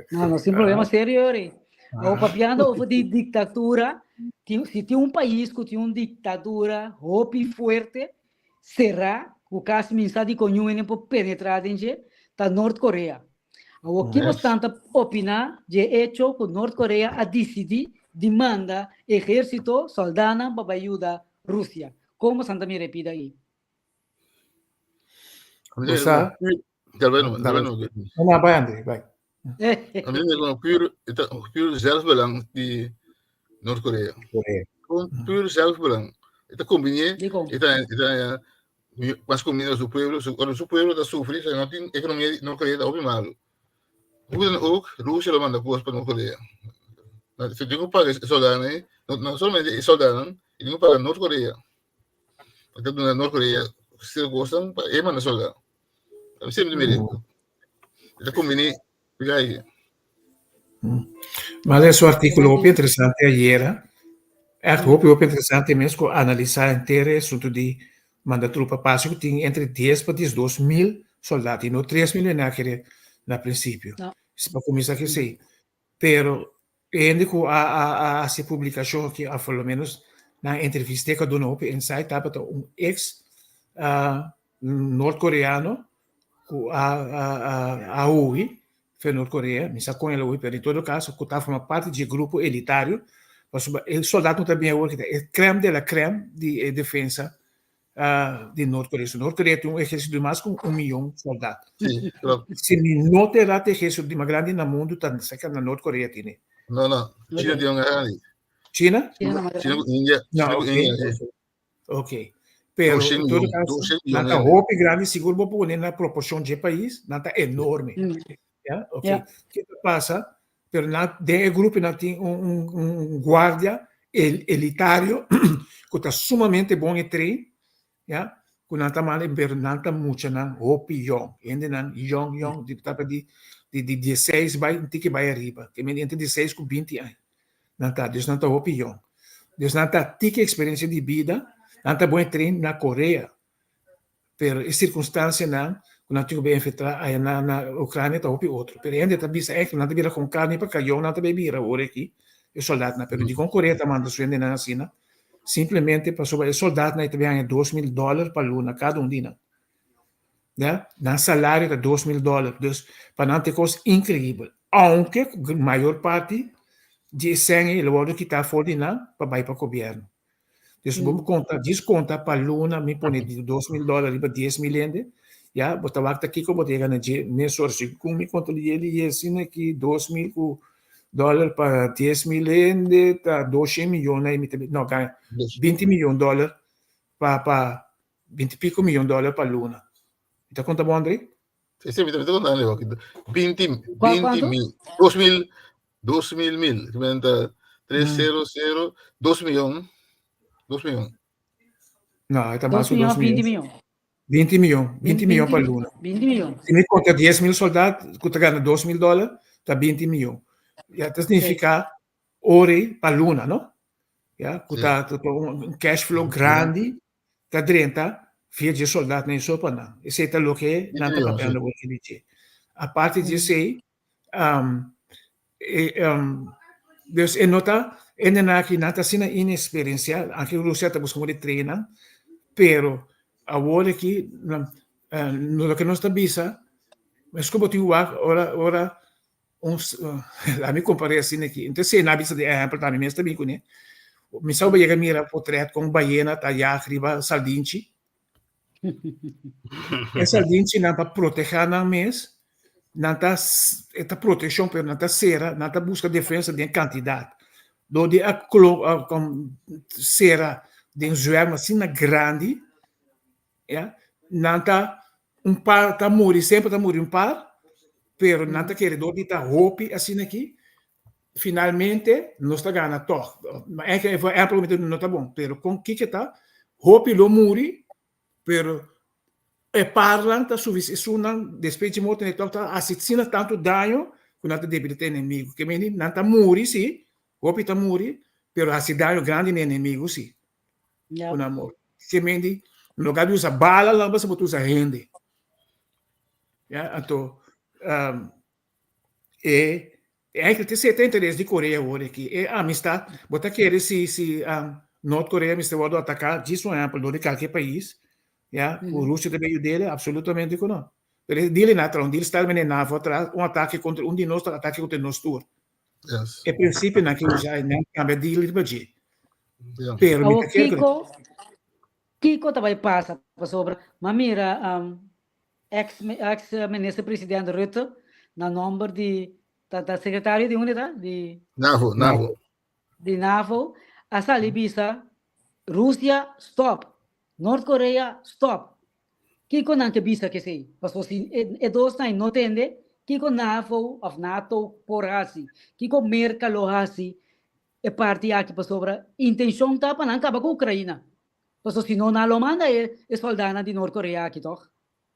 No, no, sin problema serio, Yori. O papiando over di dictadura, si tin un pais cu tin un dictadura hopi fuerte, cerá, cu casi min sa di con niun hende por penetra den dje, ta Noord Korea. Awor, ki bosnan ta opina dje hecho cu Noord Korea a dicidi di manda ehercito, soldanan pa bay yuda Rusia? Con bosnan ta mira e pida ey? Bo sa? Dale, dale, No, no, bai André, bai. A mí me como puur, puur zelfbelang di Noord-Korea. Korea. Gewoon puur zelfbelang. E ta conveniente, Dikon? e ta, e ta, mas conveniente su pueblo, su, ora su pueblo ta sufri, se no tin economia di Noord-Korea ta hopi malo. Hoe dan ook, Rusia lo manda cos pa Noord-Korea. Si tin ku paga e soldanan ei, no, no solamente e soldanan, e tin ku paga North Korea. E ta duna North Korea sierto kosnan pa e manda soldá. A mi mira, e ta kombiní Mira Maar e su artículo hopi interesante ayera. Echt hopi hopi interesante mes ku analisá henter e asuntu di manda trupa pasi ku tin entre 10 pa 12 mil soldato i no 3 mil wene a kere na prinsipio. No. Pa kuminsá ku esei. Pero e hende ku a a a hasi e publikashon aki òf por lo ménos nan entrevist'é ku a duna hopi insight tabata un eks norkoreano ku a a a a hui fe Norkorea, mi sa kon el a hui pero en todo kaso ku ta forma parti dje grupo elitario pasobra e soldadonan ta bin awor ki ta e krèm de la krèm di e defensa di Norkorea. So Norkorea tin un ehérsito di mas ku un miyon soldat. Sí, klopt. Si mi no ta erá e ehérsito di mas grandi na mundu ta serka na Norkorea tene. No, no. China tin un grandi. China? China mas China grandi. ku India. No, China ku ok. India, sí. Ok. Pero 200 en todo miljoen, caso, 200 nan miljoen ta hende. hopi grandi, sigur bo pone na proporcion dje pais, nan ta enorme. Ja, ok. Ja. Ke ta pasa? Pero nan, den e grupo nan tin un, un, un guardia el, elitario ku ta sumamente bon e train, ja, ku nan ta manda, pero nan ta muchanan hopi yong, hendenan yong yong, di ta di di di dieseis bai un tiki bai ariba, ke men entre dieseis ku binti aña. Nan ta, dus nan ta hopi yong. Dus nan ta tiki experiencia di bida, nan ta bon train na Korea. Pero e circunstancianan cu nan tin cu bay enfrenta aya na na Ucrania ta hopi otro. Pero e hende ta bisa echt nan ta bira con carni pa cayon nan ta bay bira awor aki e soldatnan. Pero dicon Korea ta manda su hendenan asina? Simplemente pasobra e soldatnan ta bay haña 2000 dollar pa luna cada un di nan. Ya, nan salario ta 2000 dollar. Dus pa nan ta e cos increibel. Aunke cu mayor parti di e cen ei lo wordo kita for di nan pa bay pa gobierno. Dus bo conta, djis conta pa luna mi pone di 2000 dollar riba 10.000 hende, ya, bo ta wak ta kico bo ta yega na dje mes ora. Si cu mi conta di dje asina aki 2000 cu dollar pa 10.000 hende ta 200 miyon ahí mi ta, no, 20 miyon dollar pa pa 20 pico miyon dollar pa luna. Mi ta conta bo André? Sí, sí, mi ta conta André. 20, Qua- 20 quanto? mil, 2 mil, 2 mil mil, diventa 3, 0, 0, 2 miyon, 2 miyon. No, ta mas 2 ku miyon 2 of 20 miyon. miyon? 20 miyon, 20 miyon pa 20 luna. 20 miyon. Si mi konta 10 mil soldat ku ta gana 2 mil dollar, ta 20 miyon. Ya, ta significa ori pa luna, no? Ya, ku ta ta un cash flow grandi ta drenta via dje soldatnan i sopanan. Esei ta loke nan ta papiando awor aki di dje. Aparte di esei, dus e no ta, hendenan aki nan ta asina inexperencia, anke Rusia ta buska modo di train nan, pero awor aki loke nos ta bisa, meskos bo tin wak ora ora un laat mi compar'é asina aki, entonces si nan a bisa di ehempel tambe mi mes ta bin kuné, mi sa bo yega mira potret kon bayena ta yag riba saldinchi, e saldinchinan pa protegá nan mes, nan ta e ta protekshon pero nan ta sera, nan ta buska defensa den kantidat, dor di a sera den zwerm asina grandi, Ya, nan ta un par ta muri, semper ta muri un par, pero nan ta kere dor di ta hopi asina aki, finalmente nos ta gana tog. Ma e por ehempel mi ta no ta bon, pero kon kiko ta, hopi lo muri, pero e parnan ta sufici, esunnan despues di morto tog ta hasi asina tantu daño ku nan ta debilita e enemigo. Ke mende nan ta muri si, hopi ta muri, pero hasi daño grandi na e enemigo si. Ja. Ku nan mor. Ke mende, en lugar di usa bala, nan basta bo ta usa hende. Ya, anto, um, e, eigenlijk te seta interes di Korea awor aki. E amistad, bo ta kere si, si um, Noord Korea mester wordo ataká, djis un ehempel, dor di kalke pais, ya, ku Rusia ta bin yud'é, absolutamente ku no. Pero e deal na atrás, un deal sta mene NAVO atrás, un atake kontra un di nos ta atake kontra nos tur. Yes. E prinsipionan ke usa ei nan kambia deal riba dje. Yeah. Pero mi Awor ta kere ku kiko kiko ta bai pasa pasobra m'a mira um, ex ex minister president Rutte na nomber di ta ta secretario di unda ta di NAVO, NAVO. di NAVO a sali bisa Rusia stop, North Korea stop. Kiko nan ke bisa kesei? Pasobra si e dosnan no tende, kiko NAVO of NATO por hasi? Kiko Merka lo hasi? e parti aki pasobra intenshon ta pa nan kaba ku Ukraina. Pasobra si no nan lo manda e e soldanan di Nort Korea aki tòg?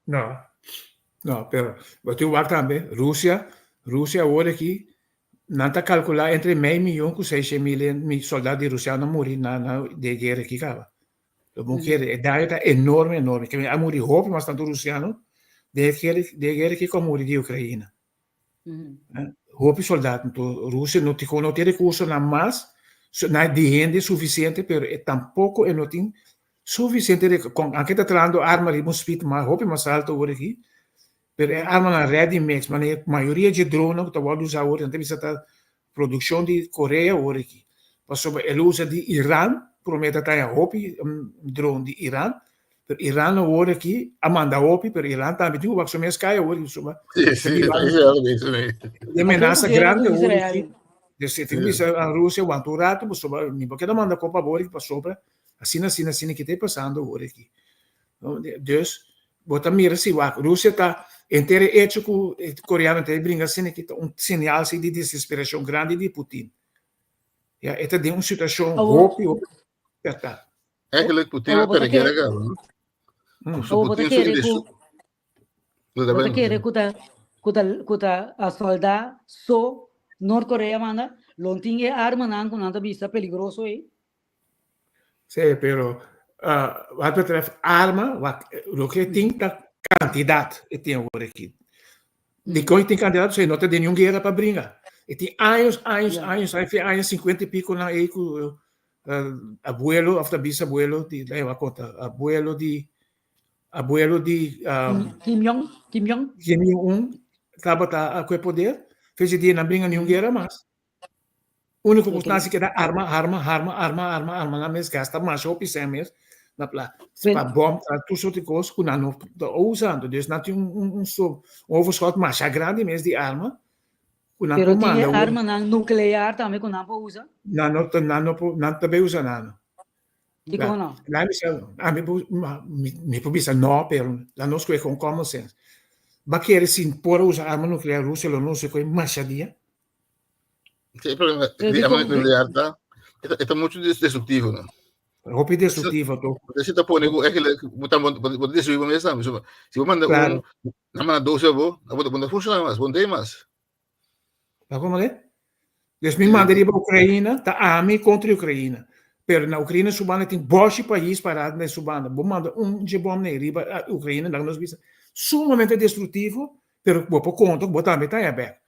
No, no, pero bo tin wak tambe, Rusia, Rusia awor aki nan ta kalkulá entre mei miyon ku seishen mil soldat di rusiano a muri na na de guera aki kaba. Lo bon kere, e daño ta enorme, enorme. Ke a muri hopi mas tantu rusiano den e guera den e guera aki ku a muri di Ukraina. Hopi soldat, anto Rusia no tin no tin rekursonan mas na di hende sufisiente, pero e tampoko e no tin sufisiente kon anke ta trahando arma riba un speed mas hopi mas alto awor aki, pero e armanan ready mix, manera mayoria dje dronenan ku ta wòrdu usa awor nan ta bisa ta produkshon di Korea awor aki, pasobra el usa di Iran, promé ta taña hopi drone di Iran, pero Iran awor aki a manda hopi, pero Iran tambe tin ku wak su mes kai awor aki, pasobra e menasa grandi awor aki, dus e tin ku bisa a Rusia wanta un ratu, pasobra mi por keda manda kopa awor aki pasobra asina asina asina ki ta pasando awor aki. Dus bo ta mira si wak Rusia ta henter e echo ku e koreano ta bringa asina aki ta un señal si di desesperashon grandi di Putin. Ya e ta den un situashon hopi hopi pèrtá. Eigenlijk Putin a perde guera kaba, no? Awor bo ta kere ku bo ta kere ku ta ku ta ku ta a soldá so Nort Korea manda lo tin e armanan ku nan ta bisa peligroso ei? Sí, pero wat betreft arma, wat, loke tin ta kantidat e tin awor aki. Dikon e tin kantidat? Pasobra e no ta den niun guera pa bringa. E tin años, años, años, años, fe años sinkuenta i piko nan ei ku abuelo òf ta bisabuelo di, lei wak konta, abuelo di, abuelo di Kim Jong, Kim Jong. Kim Jong Un tabata a ku e poder. Fecha dia nan bringa niun guera mas. Úniko ku nasi keda arma, arma, arma, arma, arma, arma nan mes gasta masha hopi sèn mes na pla pa bòm tur sorti kos ku nan no ta usando. Dus nan tin un un un overschot masha grandi mes di arma ku nan Pero por tin e manda awor. armanan nuklear tambe ku nan por usa? Nan no ta nan no por nan ta bay usa nan no. Dikon no? Nan bisa ami por mi por bisa no pero nan nos kohe kon common sense. Ba kere si por a usa arma nuklear Rusia lo no usa kohe masha dia. Sí, e problema di arma nuclear ta, e ta mucho destructivo, no? Hopi destructivo, to. Porque si ta pone ku eigenlijk bo ta bo ta destruir bo mes tambe. Si bo manda un, na manda dos bo, bo ta funciona mas, bo no tin mas. Pa como le? Dus mi manda riba Ukraina, ta ami contra Ukraina. Pero na Ukraina su banda tin boshi pais pará na su banda. Bo manda un dje bom nei riba Ukraina, laga nos bisa, sumamente destructivo, pero bo por conta ku bo tambe ta haña bek.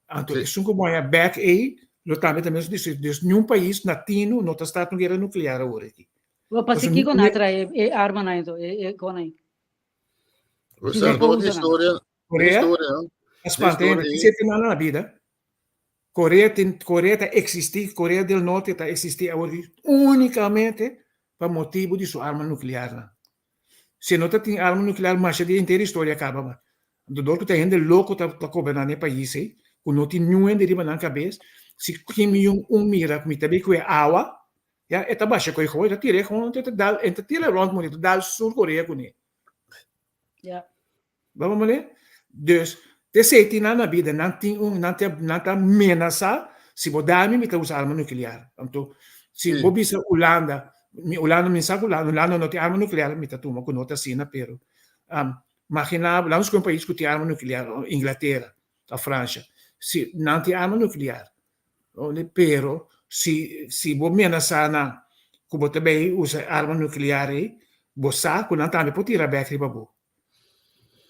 Anto esun ku bo haña bek ei lo tambe ta mes difísil. Dus niun pais latino no ta start un guera nuklear awor aki. Bo pasi kiko nan a trae e armanan ento, e konan ei? Si no por usa nan. Korea a spanta hende, tin sete nan na bida. Korea tin, Korea ta eksistí, Korea del Norte ta eksistí awor aki únikamente pa motibu di su arma nuklearnan. Si no ta tin arma nuklear masha di henter historia a kaba ma. Anto dor ku ta hende loko ta ta goberná na e pais ei, ku no tin niun hende riba nan kabes, si Kim Jong Un mira ku mi ta bin ku e awa, ya, e ta basha ku e gooi, e ta tira e gooi, e ta dal, e ta tira rònt mundu, e ta dal Sur Korea kuné. Ya. Bo a mane? Dus, t'esei tin nan na bida, nan tin un, nan ta, nan ta menasá, si bo dal mi, mi ta usa arma nuklear. Anto, si bo bisa Hulanda, mi Hulanda, mi sa ku Hulanda, Hulanda no tin arma nuklear, mi ta tuma ku no ta asina, pero, maginá bo, laga nos ku un pais ku tin arma nuklear, Inglatera òf Fransha, si nan tin arma nuklear, pero si, si bo menasá nan ku bo ta bai usa arma nuklear ei, bo sa ku nan tambe por tira bèk riba bo.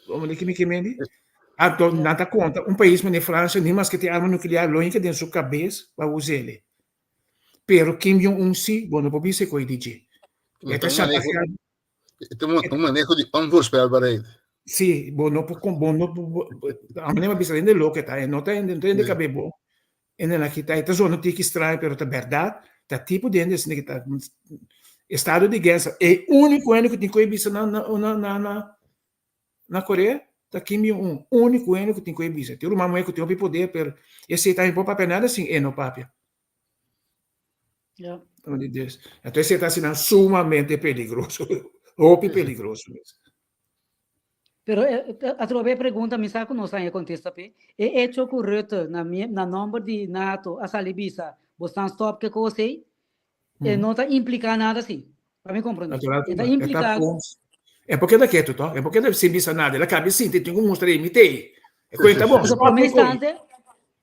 Como di kimi kimendi? Anto nan ta konta un pais manera Francia ni maske tin arma nuclear lo hinka den su kabes pa us'ele. Pero Kim Jong Un si, bo no por bisa koe di dje. E ta chantajeá. E ta un maneho di onvoorspelbaarheid. Si, bo no por, bo no por, a manera mi a bisa hende loke ta, e no ta hende, no ta hende kabes bo. Hende nan kita, e ta zona un tiki straño pero ta berdad, ta tipo di hende asina ki ta estado di guerra, e unico hende ku tin ku e bisa na na na na na Korea ta Kim Jong Un, unico hende ku tin ku e bisa, tin ruman muher ku tin hopi poder pero esei tambe por papia nada sin e no papia. Ja. Entonces esei ta asina sumamente peligroso, hopi peligroso mes. Pero atrobe e pregunta mi sa ku nos haña kontesta p'e. E echo ku Rutte na na nòmber di nato a sali bisa Bosnan stop ke kos ei, e no ta impliká nada si, pa mi komprondé. E ta impliká. E por keda ketu to, e por keda sin bisa nada, el a kabia sinti tin ku mustra ei mi tei. E kuenta bon, stop ke kos. Instante,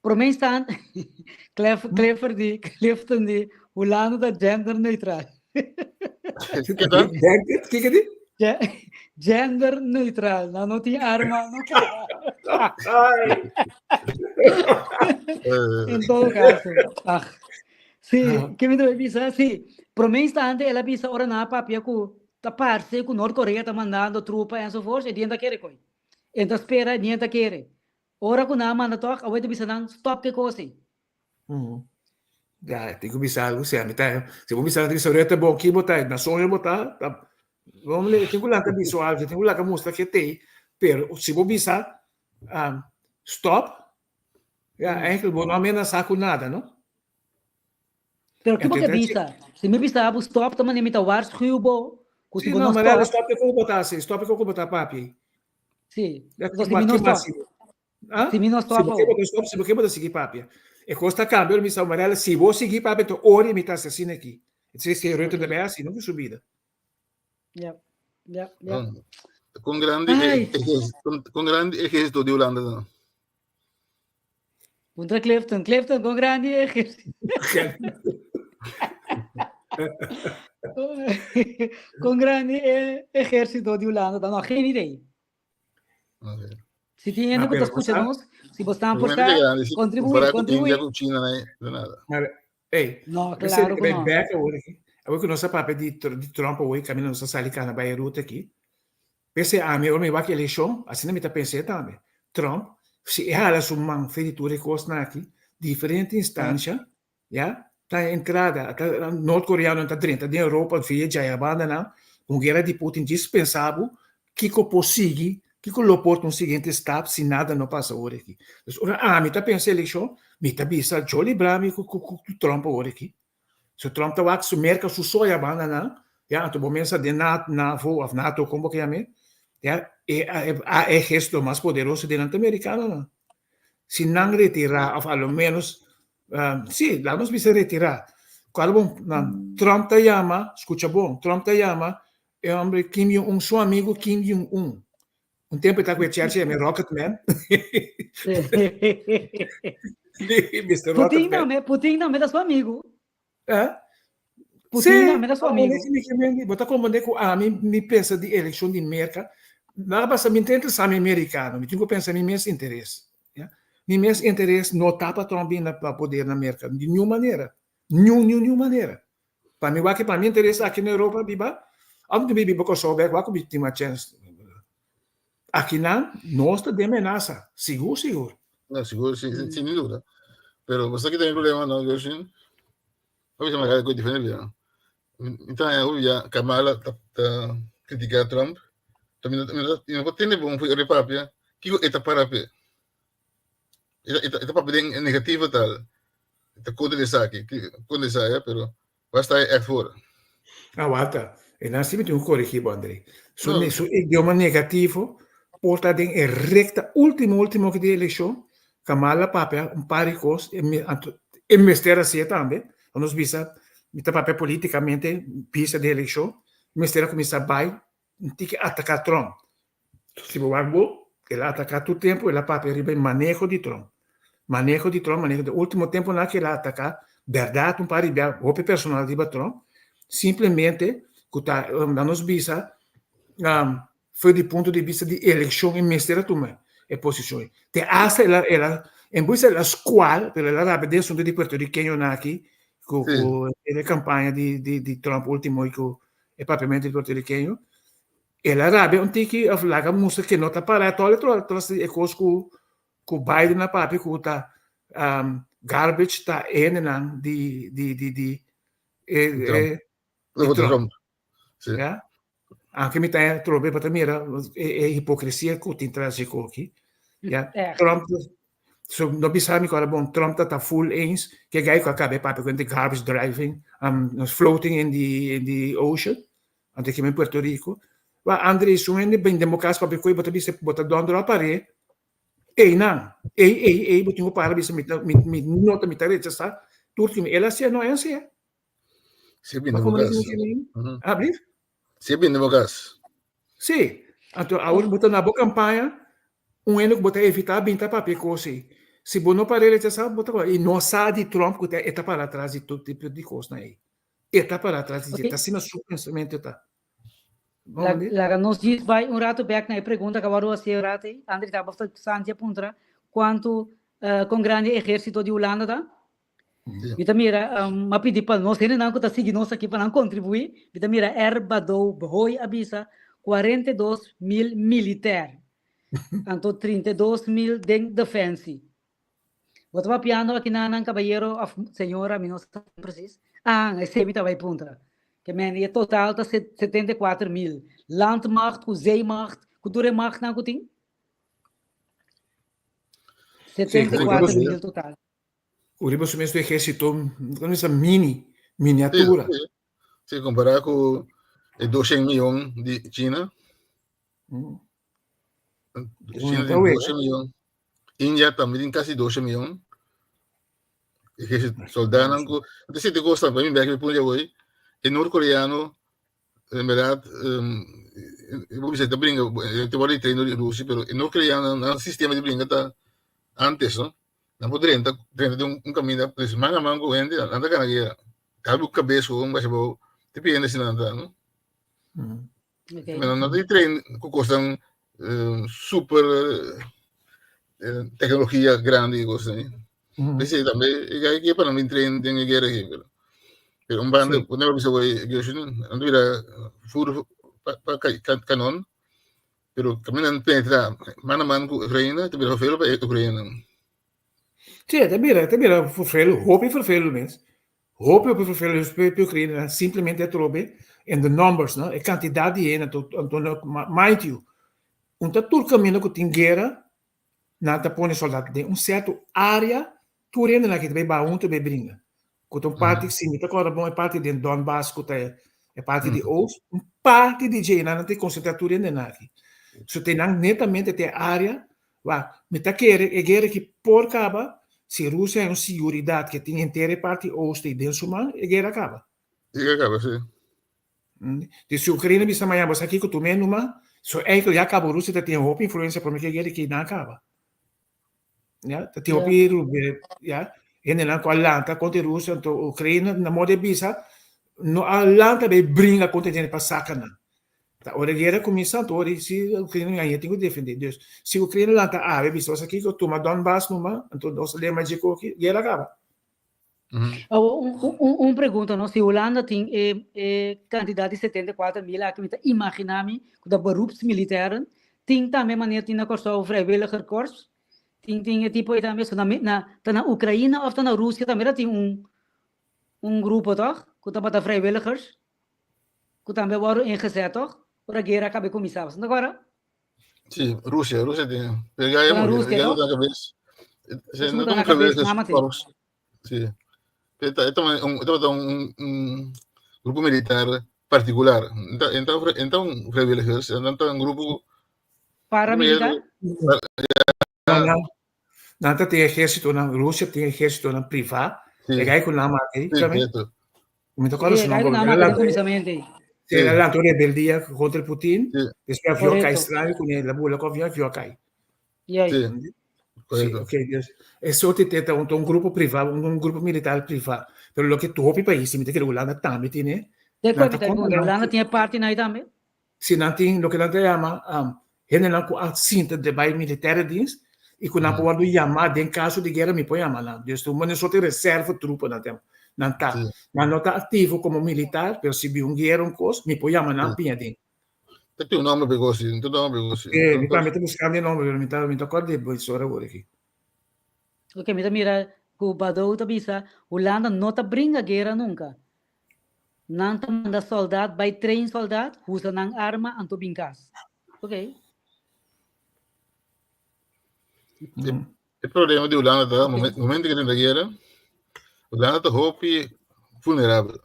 promé instante, Cliff, Clifford di, Clifton di, Hulanda ta gender neutral. Ke ta? Kiko di? Gender neutral, nan no tin arma nuclear. En todo caso, ach. Sí, ke mi ta bisa? Sí, promé instante el a bisa ora nan a papia ku ta parse ku Noord-Korea ta mandando trupa enzovoorts, e dien ta kere koi. En ta spera, e dien ta kere. Ora ku nan a manda tòg, awor ta bisa nan stòp ke kos ei. Ya, tin ku bisa algu si ami ta, si bo bisa bisa rete bo ki bo ta, na soño bo ta, ta bo tin ku lanta bisa algu, tin ku lanta mustra ke tei, pero si bo bisa stòp, ya, eigenlijk bo no a menasá ku nada, no? Pero ki bo ke bisa? Si mi bisa bo stòp, ta manera mi ta waarschuw bo ku si Sí, bo no, no Mariela, stòp. stòp ke ku bo ta hasi, stòp ke ku bo ta papia. Sí, Ya, so si mi no ki stòp. mas si bo? Ah? Si mi no Si stòp bo ke awor. bo ta stòp, si bo ke bo ta sigui papia. E kos ta kambia, ora mi sa, Mariela, si bo sigui papia, enton ora mi ta hasi asina aki. Entonces, si Rutte Ok. ta bai hasi, no ku su bida. Yep, yep, yep. Kon grandi Ai. kon grandi ehérsito di Hulanda ta? Puntra Clifton. Clifton, kon grandi ehérsito? Kon grandi e ehérsito di Hulanda ta? No, geen idee. Okay. Si tin hende Ma ku ta pero skucha sa- nos, si bo stan por Seguramente sa, grandi, si kontribuí, compará ku kontribuí. India, ku China, no nada. Maar, hey, No, Ese claro ku bij no. back awor aki. Awor ku nos a papia di, di Trump awor, kaminda nos a sali kana bai e ruta aki. P'esei ami ora mi wak elekshon, asina mi ta pens'é tambe. Trump, si e hala su man fe di tur e kosnan aki, diferente instansha, ya, ta entrada, ta Noord Koreanonan ta drenta den Europa via djaya bandanan, un guera di Putin djis pensa bo kiko por sigui, kiko lo por ta un siguiente stap si nada no pasa awor aki. Dus ora ami ta pensa elekshon, mi ta bisa djo libra mi ku ku Trump awor aki. So Trump ta wak su Merka su soya banda nan, ya, anto bo mesa den NAVO of NATO kon bo ke yam'é, ya, e a ehérsito mas poderoso den nan ta merikanonan. Si nan retirá of a lo ménos, si, laga nos bisa retirá, kual bo nan Trump ta yama, skucha bon, Trump ta yama e hombre Kim Jong Un su amigu Kim Jong Un. Un tempu e ta ku e chèrchi yam'é Rocket Man. Mister Rocket Putin Man. tambe, Putin tambe ta su amigu. Eh? Putin Sí, tambe ta su amigu. Bo ta komprendé ku ami mi pensa di elekshon di Merka, nada pasa mi ta interesá mi merikano, mi tin ku pensa mi mes interes. Ya? Mi mes interes no ta pa Trump bini na poder na Merka, di niun manera. Niun, niun, niun manera. Pa mi wak pa mi interes aki na Europa biba, of mi biba Kòrsou bèk wak ku mi tin mas chèns. Akinan nos ta den menasa, sigur sigur. No, sigur, sin, sin, sin duda. Pero bo sa ki ta mi problema no, Gershwin? Hopi sa maka ku diferente bia. Mi ta haña hopi bia Kamala ta, ta critica Trump. Ta mi no, mi no, mi no por tende bon fu e papia. Kiko e ta para p'e? E ta, e ta papia den negativo tal. E ta kontra di esaki, kontra di esaya, pero Basta e echt voor. Ah, wata. E nan si mi tin ku korigí bo, André. Su, No. su idioma negativo por ta den e rekta último, último ki di elekshon. Kamala papia un par di kos, e mi, anto, e mester hasié tambe. Ora nos bisa, mi ta papia polítikamente, bisa di elekshon, mester a kuminsá bai un tiki ataká Trump. Si bo wak bo, el a ataká tur tempu, el a papia riba e maneho di Trump. Maneho di Trump, maneho di último tempunan ku el a ataká, bèrdat un par di bia hopi personal riba Trump, simplemente ku ta nan nos bisa for di punto di bista di elekshon e mester a tuma e posishon ei. Te asta el a el a en bues el a skual, pero el a rabia den asunto di puertorikeñonan aki ku ku e kampaña di di Trump último ku e papiamento di puertorikeño, el a rabia un tiki of laga mustra ke no ta para tòl e tras di e kos ku ku Biden a papia ku ta garbage ta hendenan di di di di e e di Trump. Sí. Ya? Aunke mi ta trobe pa ta mira e, e hipocresia ku tin tras di koki. Ya? Trump So no bisa mi kora bon Trump ta ta full eens ke gai ku a kabe papia ku the garbage driving floating in the in the ocean anto ki men Puerto Rico. Wa Andre su hende ben democracia papia ku bo ta bisa bo ta dondro a pare ei nan ei ei ei bo tin ku para bisa mi ta mi mi no ta mi ta rechasa. Tur el a hasié, no a hasié. Si bini bo kas. Ah, blief? Si bini bo kas. Si. Anto awor bo ta na bo kampaña, un hende ku bo ta evitá bin ta papia kos ei. Si bo no para rechasá, bo ta i no sa di Trump ku ta e ta para atras di tur tipo di kosnan ei. E ta para atras di dje, ta asina su pensamentu ta. Laga nos djis bai un ratu bek na e pregunta ku a wòrdu hasi e rato ei. Andri tabata Santi a puntra kuantu kon grandi e ehérsito di Hulanda ta. Mi ta mira, m'a pidi pa nos hendenan ku ta sigui nos aki pa nan kontribuí. Mi ta mira R. Badou Behoy a bisa 42.000 militèr, anto 32.000 den defensie. Bo ta papiando aki na nan kabayero òf señora, mi no sa presis. Ah, esei mi ta bai puntra. Ke men e total ta 74.000. Landmacht ku zeemacht, ku tur e machtnan ku tin? 74.000 total. Ku riba su mes tu ehérsito, no ta mini, miniatura. Sí, sí. Kompará ku e 200 mion di China. China tin 200 mion. India tambe tin kasi 200 mion. Ehérsito, soldanan ku, ta siete kos tambe, mi bek mi punta awor, e norkoreano En verdad, um, bo bisa ta bringa, te word train door Rusia, pero e norcoreano nan sistema di bringa ta antes, no? Nan por drenta, drenta den un caminda, pues man a man cu hende, nan ta gana guera. Cabe cabes gewoon, basha bo, te pide si nan ta, no? Okay. Pero nan ta train cu cosnan um, super eh, tecnologia grandi y cosnan. P'esei tambe e gai ke pa nan bin train den e guera aki, pero pero un banda ku nan bisa wei Gershon nan ta bira fur pa pa kanon, pero kaminda nan penetra man a man ku Ukraina ta bira vervelu pa e Ukraina. Sí, ta bira ta bira vervelu, hopi vervelu mes. Hopi hopi vervelu pa Ukraina simplemente atrobe en the numbers no, e kantidat di hende anto anto mind you un ta tur kaminda ku tin guera Nan ta pone soldat den un sierto área, tur hendenan ki ta bai baha huntu bai bringa. Ku ta un parti, si mi ta kòrda bon, e parti den Donbass ku ta e parti di oost, un parti di dje nan ta konsentrá tur hendenan aki. So te nan netamente te área, wak, mi ta kere e guera aki por kaba si Rusia hay un siguridat ke tin henter e parti oost ei den su man, e guera kaba. E guera kaba, si. Di si Ukraina bisa mañana bo sa kiko tum'é numa, so eikel ya kaba Rusia ta tin hopi influensia prome ke guera ki nan kaba. Ya, ta tin hopi ya, hendenan ku a lanta kontra Rusia, anto Ukraina na modo di bisa no a lanta bai bringa kontra hende pa saka nan. Ta ora e guera kuminsá anto ora si Ukraina nan tin ku defendé. Dus si Ukraina lanta awe bisa bo sa kiko tuma Donbass numa, anto nos lema dje koki, guera kaba. Awor, un, un, un pregunta, no? Si Hulanda tin e, e cantidad di 74 mil aki, mi ta imagina mi ku ta beroepsmilitairen, tin tambe manera tin na Kòrsou vrijwilligerkorps, tin tin e tipo ei tambe, so na, na, ta na Ukraina of ta na Rusia tambe ta tin un, un grupo toch, ku tabata vrijwilligers, ku tambe a wòrdu ingezet toch, ora guera a kaba di kuminsá, bo ta kòrda? Sí, Rusia, Rusia tin. Pero ya Ta na Rusia, ya toch? na cabeza. Sí, Eso no ta ta na un cabeza, cabeza, nada korps. Sí. Esta, esta un, esta un, un grupo militar particular. Enta, enta, enta un vrijwilligers, enta un grupo Paramilitar? No, no. Nan ta tin ejércitonan, Rusia tin ejércitonan privá. Sí. E gai ku nan mata ei, Sí, sabe? cierto. Mi ta acuerdo Sí, su e gai ku nombre. nan mata den kuminsamentu ei. Sí, el lantó rebeldia contra Putin. Sí. Después avión cai Correcto. extraño con el, la bula con avión, avión cai. Juist. Sí, Sí, correcto. ok, dus eso te te un, un grupo privado, un grupo militar privado. Pero lo que tu hopi país, mi te quiere Holanda también tiene. De Nan cual ta mi ta contra pregunta, nan- Hulanda tin e parti nan tambe? Si nan tin loke nan ta yama hendenan ku a sinta de bai militaire dienst i ku nan por wòrdu yamá den kaso di guera mi por yama nan. Dus un manera sorti reserva trupa nan ta nan ta. Nan no ta aktivo komo militar pero si bin un guera un kos mi por yama nan piña den. Ta tin un nomber pa e kos, tin un nomber pa e kos. Sí, mi tambe ta buskando e nomber pero mi ta mi ta kòrda di e sora awor aki. Ok, mi ta mira ku Badou ta bisa Hulanda no ta bringa guera nunka. Nan ta manda soldat bai train soldat, usa nan arma anto bin kas. Ok. E problema di Hulanda ta, momento ku tin guera, Hulanda ta hopi vulnerabel.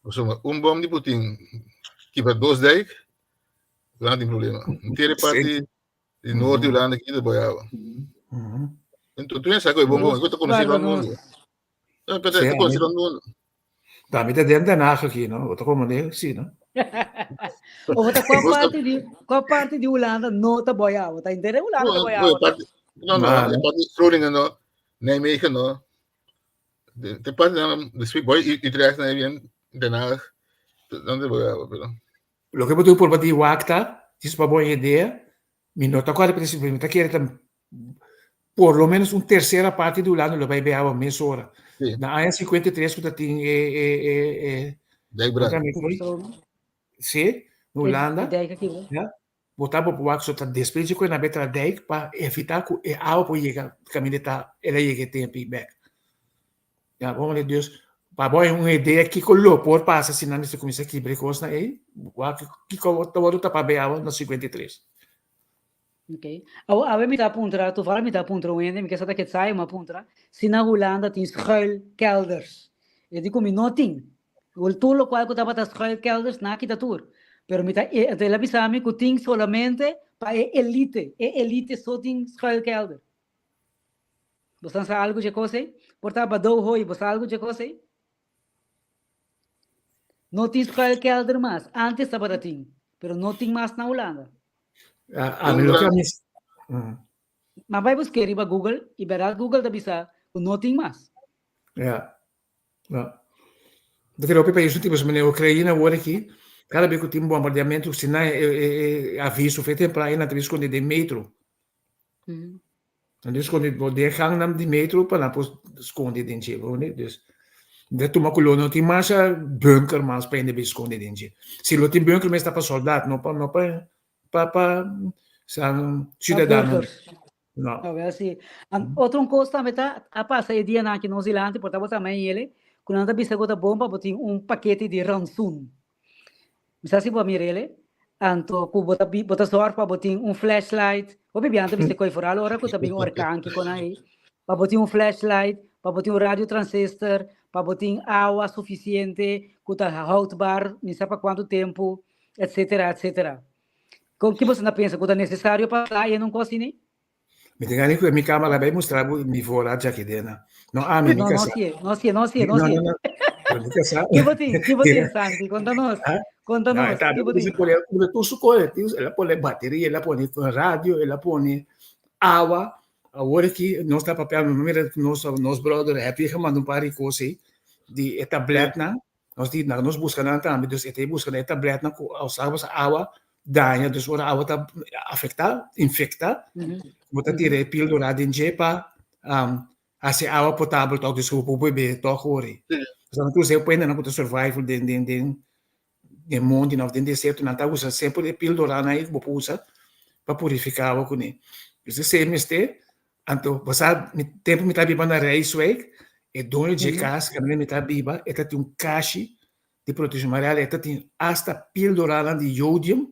Pasobra un bom di Putin kibra dos dijk, Hulanda tin problema. Intere parti di noord di Hulanda aki ta boy awa. Enton, tur hende sa ku e bom bom, e ku ta konosí rònt mundu. No, pero te considero un Tambe ta den Den Haag aki, no? Bo ta komprendé? Sí, no? O ta kua parti di kua parti di Hulanda no ta boy awa? Ta intere Hulanda ta boy awa. No, no, no, parti Groningen no, Nijmegen no. De, de parte de de boy Utrecht na bien Den Haag. Donde boy awa, pero. Loke bo tur por di wak ta, djis pa bo idea, mi no ta kòrda precies, pero mi ta kere ta por lo menos un tercera parte di Hulanda lo bai be awa mesora. Sí. Na aña 53 ku ta tin e e e e Dijkbrand. Sí, na Hulanda. Dijk aki, bo. Ja. Bo ta bo wak so ta despues di ku e na be tra dijk pa evita ku e awa por yega kaminda ta el a yega e tempo i bek. Ja, bon di dus pa bo un idea kiko lo por pasa si nan mester kuminsá kibra e kosnan ei, wak kiko ta wòrdu tapá be awa na 53. Ok. Awo, awe mi ta puntra, toevallig mi ta puntra un hende, mi ke sa ta ke sabi, mi a puntra, si na Hulanda tin schuilkelders. E di ku mi no tin. Wel tur lokual ku tabata schuilkelders, nan a kita tur. Pero mi ta, e, el a bisa mi ku tin solamente pa e elite, e elite so tin schuilkelder. Bo sa algu dje kos ei? Por ta Badou Hoy, bo sa algu dje kos ei? No tin schuilkelder mas. Antes tabata tin, pero no tin mas na Hulanda. A mi loke a mi Ma bai busk'é riba Google i bèrdat Google ta bisa ku no tin mas. Ja. Ja. Ta kere hopi pais no tin pasobra manera Ukraina awor aki kada bes ku tin bombardeamentu si nan e aviso fe tempran nan ta bin skonde den metro. Nan ta skonde den gangnan di metro pa nan por skonde den dje. Dus ta tuma ku lo no tin masha bunker mas pa hende bin skonde den dje. Si lo tin bunker mes ta pa soldat no pa no pa pa pa ciudadano. No. A ver si. Otro un kos tambe ta a pasa e dianan aki nos dilanti por tabata tambe yele ku nan ta bisa ku ta bon pa bo tin un pakete di rantsoen. Mi sa si bo a mira ele. Anto ku bo ta bo ta zorg pa bo tin un flashlight. Hopi biaha nan ta bisa koi foral ora ku ta bin orkan kiko nan ei. Pa bo tin un flashlight, pa bo tin un radio transistor, pa bo tin awa sufisiente ku ta houdbaar mi sa pa kuantu tempu, etcetera, etcetera. Kon ki boso ta pensa ku ta nesesario pa sa en un kos asina? Mi tin gana ku mi kamera bai mustra bo mi voorraad djaki dena. No ami, mi No, no kasá. sie, no sie, no sie, no No, sie. no, no. Pero mi kasá. Ki bo tin? Ki bo tin, Santi? Konta nos. Ah? Konta No, nos. e Ki bo tambe tin? pone pone tur su kos. El a pone bateria, el a pone radio, el a pone awa. Awor aki nos ta papiando, mi mira nos nos brother Happy a manda un par di kos ei di e tabletnan. Nos di nan nos buska nan tambe, dus e ta buska e tabletnan ku a usa boso awa daña, dus ora awa ta afektá, infektá, bo ta tira e píldora den dje pa hasi awa potabel tòg, dus ku bo por bebe tòg ora ei. Pasobra nan tur esei pende nan ku ta survival den den den den monti òf den desierto nan ta usa semper e píldoranan ei ku bo por usa pa purifiká awa kuné. Dus esei mester Anto, bo sa, mi tempu mi ta biba na Rijswijk, e doño dje kas kaminda mi ta biba, e ta tin un kashi di proteccion marial, e ta tin asta pildoranan di jodium,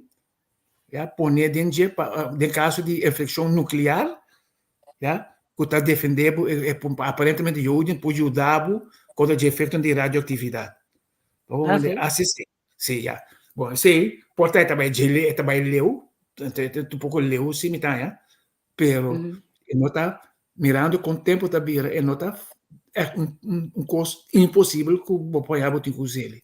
ya, pone den dje pa den kaso di infeccion nuclear, ya, ku ta defende bo, aparentemente jodium por yuda bo kontra dje efectonan di radioactividad. Ah, si? Asi si. Sí, ya. Bon, esei por ta e ta bai dje, e ta bai leu, e ta un poko leu si mi ta haña, Pero e no ta, mirando kon tempu ta bira, e no ta ègt un un kos imposibel ku bo por haña bo tin ku us'el.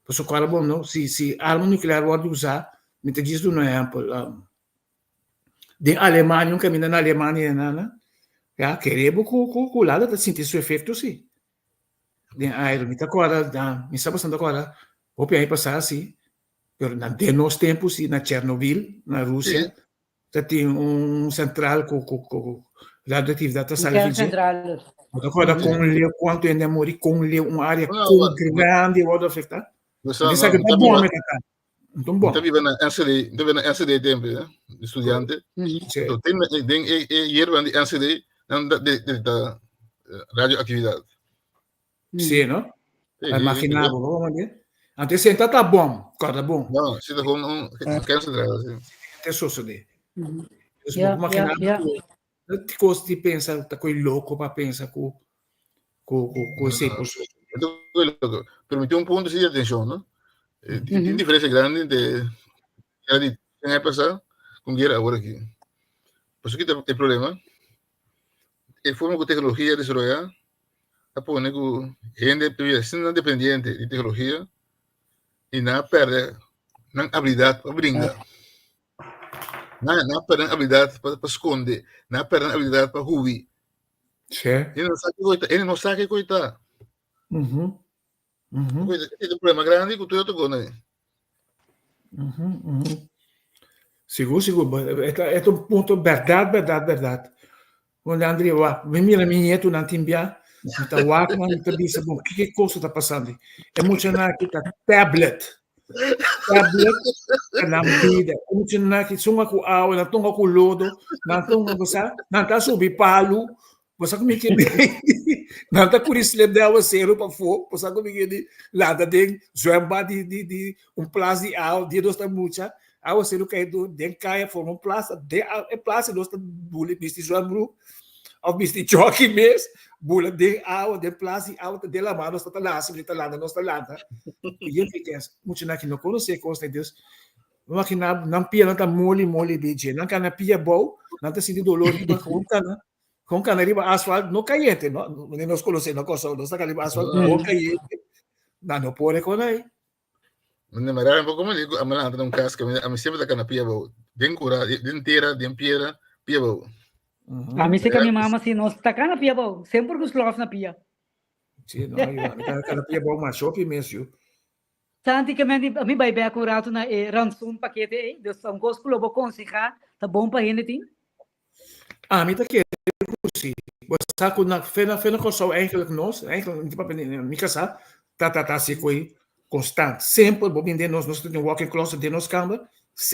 Pasobra kual bo no, si si arma nuklear wòrdu usá, mi ta djis duna un ehèmpel, den Alemania, un kaminda na Alemania e nana, ya, kere bo ku ku ku Hulanda ta sinti su efekto si, den aire. Mi ta kòrda, mi sa bastante kòrda, hopi aña pasá si, pero na den nos tempu si, na Chernobyl, na Rusia, Ta tin un central ku ku ku radioactividad ta sali Kern central. Bo ta acorda kon leu kuantu hende a muri, kon leu un área kon grandi a wòrdu afektá? No Esaki ta bon mi ta ta. Enton bon. Mi ta biba na Enschede, mi ta biba na Enschede tempu, eh, estudiante. So den den e e yerba di Enschede nan ta detecta radioactividad. Sí, no? Imagina bo, bo mande. Anto esei ta ta bom, korda bon. No, si ta gewoon un kerncentrale, sí. Te sosode. Dus bo imagina bo ti kos di pensa ta koi loko pa pensa ku ku ku ku esei por sosode. Ta koi loko. Pero mi tin un punto sí di atenshon, no? Tin diferensia grandi entre guera di aña pasá ku guera awor aki. Pasobra ki ta e problema? E forma ku teknologia a desaroyá. a pone ku hende ta bira asina dependiente di teknologia i nan a pèrdè nan abilidat pa bringa. Nan nan a pèrdè nan abilidat pa pa skonde, nan a pèrdè nan abilidat pa hui. Sí. Hende no sa kiko e ta, hende no sa kiko e ta. Mhm. Mhm. Esei ta un problema grandi ku tur otro kos nan. Mhm, mhm. Sigur, sigur. E ta, e ta un punto bèrdat, bèrdat, bèrdat. Bon, Leandri, wak, mi mira mi nietunan tin bia, mi ta wak nan, mi ta bisa, bon, kiko kos ta pasando? E muchanan aki ta tablet. Tablet ta nan bida. E muchanan aki sunga ku awa, nan tunga ku lodo, nan tunga ku sa, nan ta subi palu, Bo sa ku mi ke di? Nan ta kuri slip den awaseru pafó. Bo sa ku mi ke di? Landa den zwembad di di di un plas di awa, dia nos ta mucha, awaseru kai dor den kaya forma un plas, den e plas nos ta bula bisti zwembroek òf bisti chòki mes, bula den awa, den plas di awa, den laman nos ta ta lasa, mi ta landa, nos ta landa. Yen ke muchanan ki no konosé kos di Dios. Imaginá nan pianan ta moli moli di dje, nan kana pia bou, nan ta sinti dolor riba gewoon kana. Con cana riba asfalt no cayente, no? Wanneer nos conoce no cosa, nos ta riba asfalt no cayente. Na no por con ahí. Mane mara un poco me digo, a malanta un casca, a mi siempre ta cana pia bou. Den cura, den tierra, den piedra, pia bou. A mi se que mi mama si nos ta cana pia bou, sempre ku slof na pia. Sí, no, yo, a mi ta cana pia bou mas shopi mes yo. Santi ke men di mi bai bek un rato na e rantsoen pakete ei, dus un kos ku lo bo konsehá ta bon pa hende tin? Ami ta kere ku si. Bo sa ku na fe na fe na Kòrsou eigenlijk nos, eigenlijk mi ta papia di mi kasá, ta ta ta hasi koi konstant. Semper bo bin den nos, nos ta tin walk in closet den nos kamber,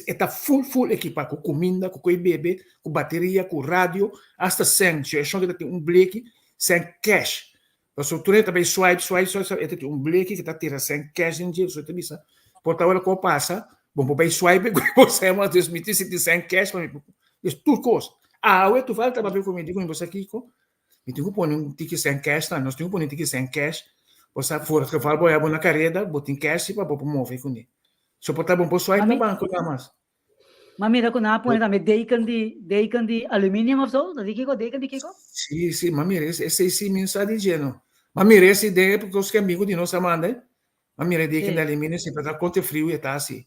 e ta ful ful ekipá ku kuminda, ku koi bebe, ku bateria, ku radio, asta sèn. Si e shon ke ta tin un bleki, sèn cash. Pasobra tur hende ta bai swipe, swipe, swipe, swipe, e ta tin un bleki ku ta tira sèn cash den dje, so e ta bisa, por ta ora ku bo pasa, bo por bai swipe ku bo sèn, mas dus mi tin sinti sèn cash pa mi por, dus tur kos. Awe tur falta papia ku mi, di ku mi bo sa kiko, mi tin ku pone un tiki sèn cash tambe, nos tin ku pone un tiki sèn cash, bo sa for het geval bo haya bo na kareda, bo tin cash si pa bo por move kuné. So por ta bo por swipe na banko nada mas. Ma mira ku nan a pone tambe deken di deken di aluminium of so, ta di kiko? Deken di kiko? Sí, sí, ma mira esei sí mi no sa di dje no. Ma mira esi den e kos ku amigu di nos a manda e. Ma mira e deken di aluminium si pa ta kontra friu e ta asi.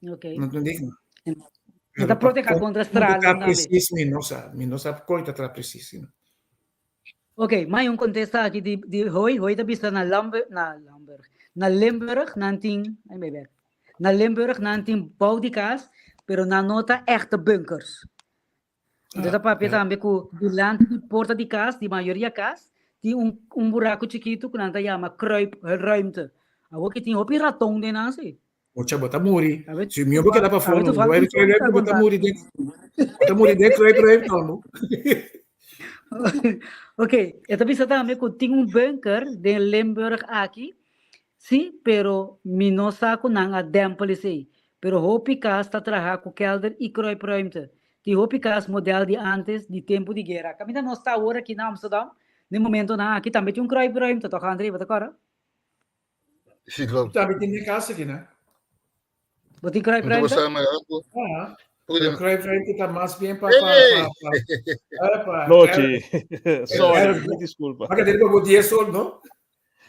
Ok. No ta deken. E ta proteha kontra stralen tambe. Presis mi no sa, mi no sa kon e ta traha presis. Ok, mai un contesta aki di di Hoy, Hoy ta bisa na Lambe na Lamberg, na Limburg nan tin, ay mi bek, na Limburg nan tin bou di cas, pero nan no ta echte bunkers. Entonces ta papia tambe cu dilanti di porta di cas, di mayoria cas, tin un un buraco chikito cu nan ta yama kruipruimte. Awor ki tin hopi raton den nan si. Ocha bo ta muri. Si mi bo keda pafó, no bo kruip bo ta muri den. Bo ta muri den kruip kruip no. Ok, e ta bisa tambe ku tin un bunker den Limburg aki. Sí, pero mi no sa ku nan a dempel esei. Pero hopi kas ta traha ku kelder i kruipruimte. Tin hopi kas model di antes di tempu di guera. Kaminda nos ta awor aki na Amsterdam, den momentonan aki tambe tin un kruipruimte, tòg André? Bo ta kòrda? Sí, klopt. Tambe tin den kas aki, ne? Bo tin kruipruimte? Ah, pero kruipruimte ta mas bien pa pa pa pa. Nochi. Sorry, mi disculpa. Maka deri pa bo 10 sol, no?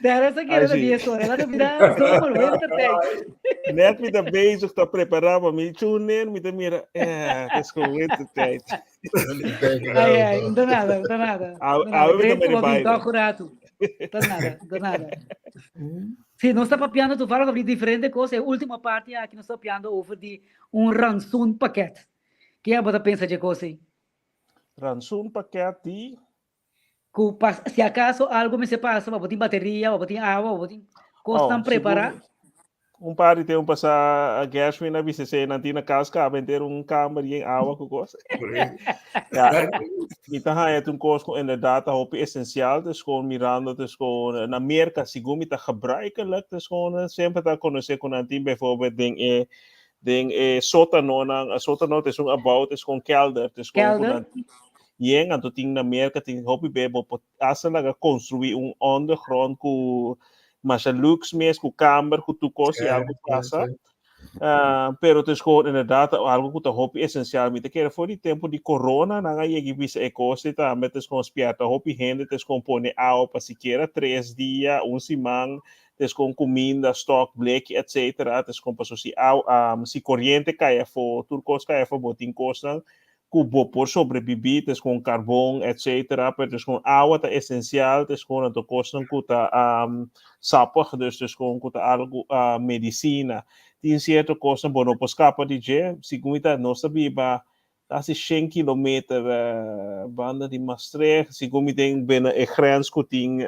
Daar is een keer de 10 sol. Ela ta zomer, wintertijd. Net mi ta bezig ta prepara pa mi tune in, mi ta mira, eh, het is gewoon wintertijd. Ai, ai, no nada, no nada. Awe mi ta meri bai. Ta nada, ta nada. Sí, nos ta papiando toevallig over di diferente cos. E último parte aki nos ta papiando over di un rantsoenpakket. Ke abo ta pensa dje cos ei? Rantsoenpakket di? Ku pas, si acaso algo mester pasa, bo tin bateria, bo tin awa, bo tin cosnan Oh, prepara. sigur. Un par di tempo pasá Gershwin a bisa esei nan tin na kas kaba henter un kamber yen awa ku kos. Ja, mi ta haña un kos ku inderdaad ta hopi esensial, dus gewoon mirando dus gewoon na Merka segun mi ta gebruikelijk, dus gewoon semper ta konosé ku nan tin bijvoorbeeld den e den e sótanonan, e sótano ta esun abou, ta gewoon kelder, dus gewoon ku Kelder. nan yen, anto tin na Merka tin hopi be bo por hasta laga construí un ondergrond ku masha luxe mes, ku kamber, ku tur kos, si algo pasa. Pero het is gewoon inderdaad algo ku ta hopi esensial. Mi ta kere for di tempu di corona nan a yega i bisa e kos ei tambe. Het is gewoon spièrta hopi hende, het is gewoon pone awa pa sikiera 3 dia, un siman, het is gewoon kuminda, stock, bleki, etcetera. Het is gewoon paso si awa, si koriente kai afó, tur kos kai afó, bo tin kosnan ku bo por sobrebibí, het is gewoon karbon, etcetera. Pero het is gewoon awa ta esensial, het is gewoon anto kosnan ku ta sapig, dus het is gewoon ku ta algu medisina. Tin sierto kosnan bo no por skapa di dje. Segun ta nos ta biba kasi 100 kilometer banda di Maastricht, segun mi den binnen e grens ku tin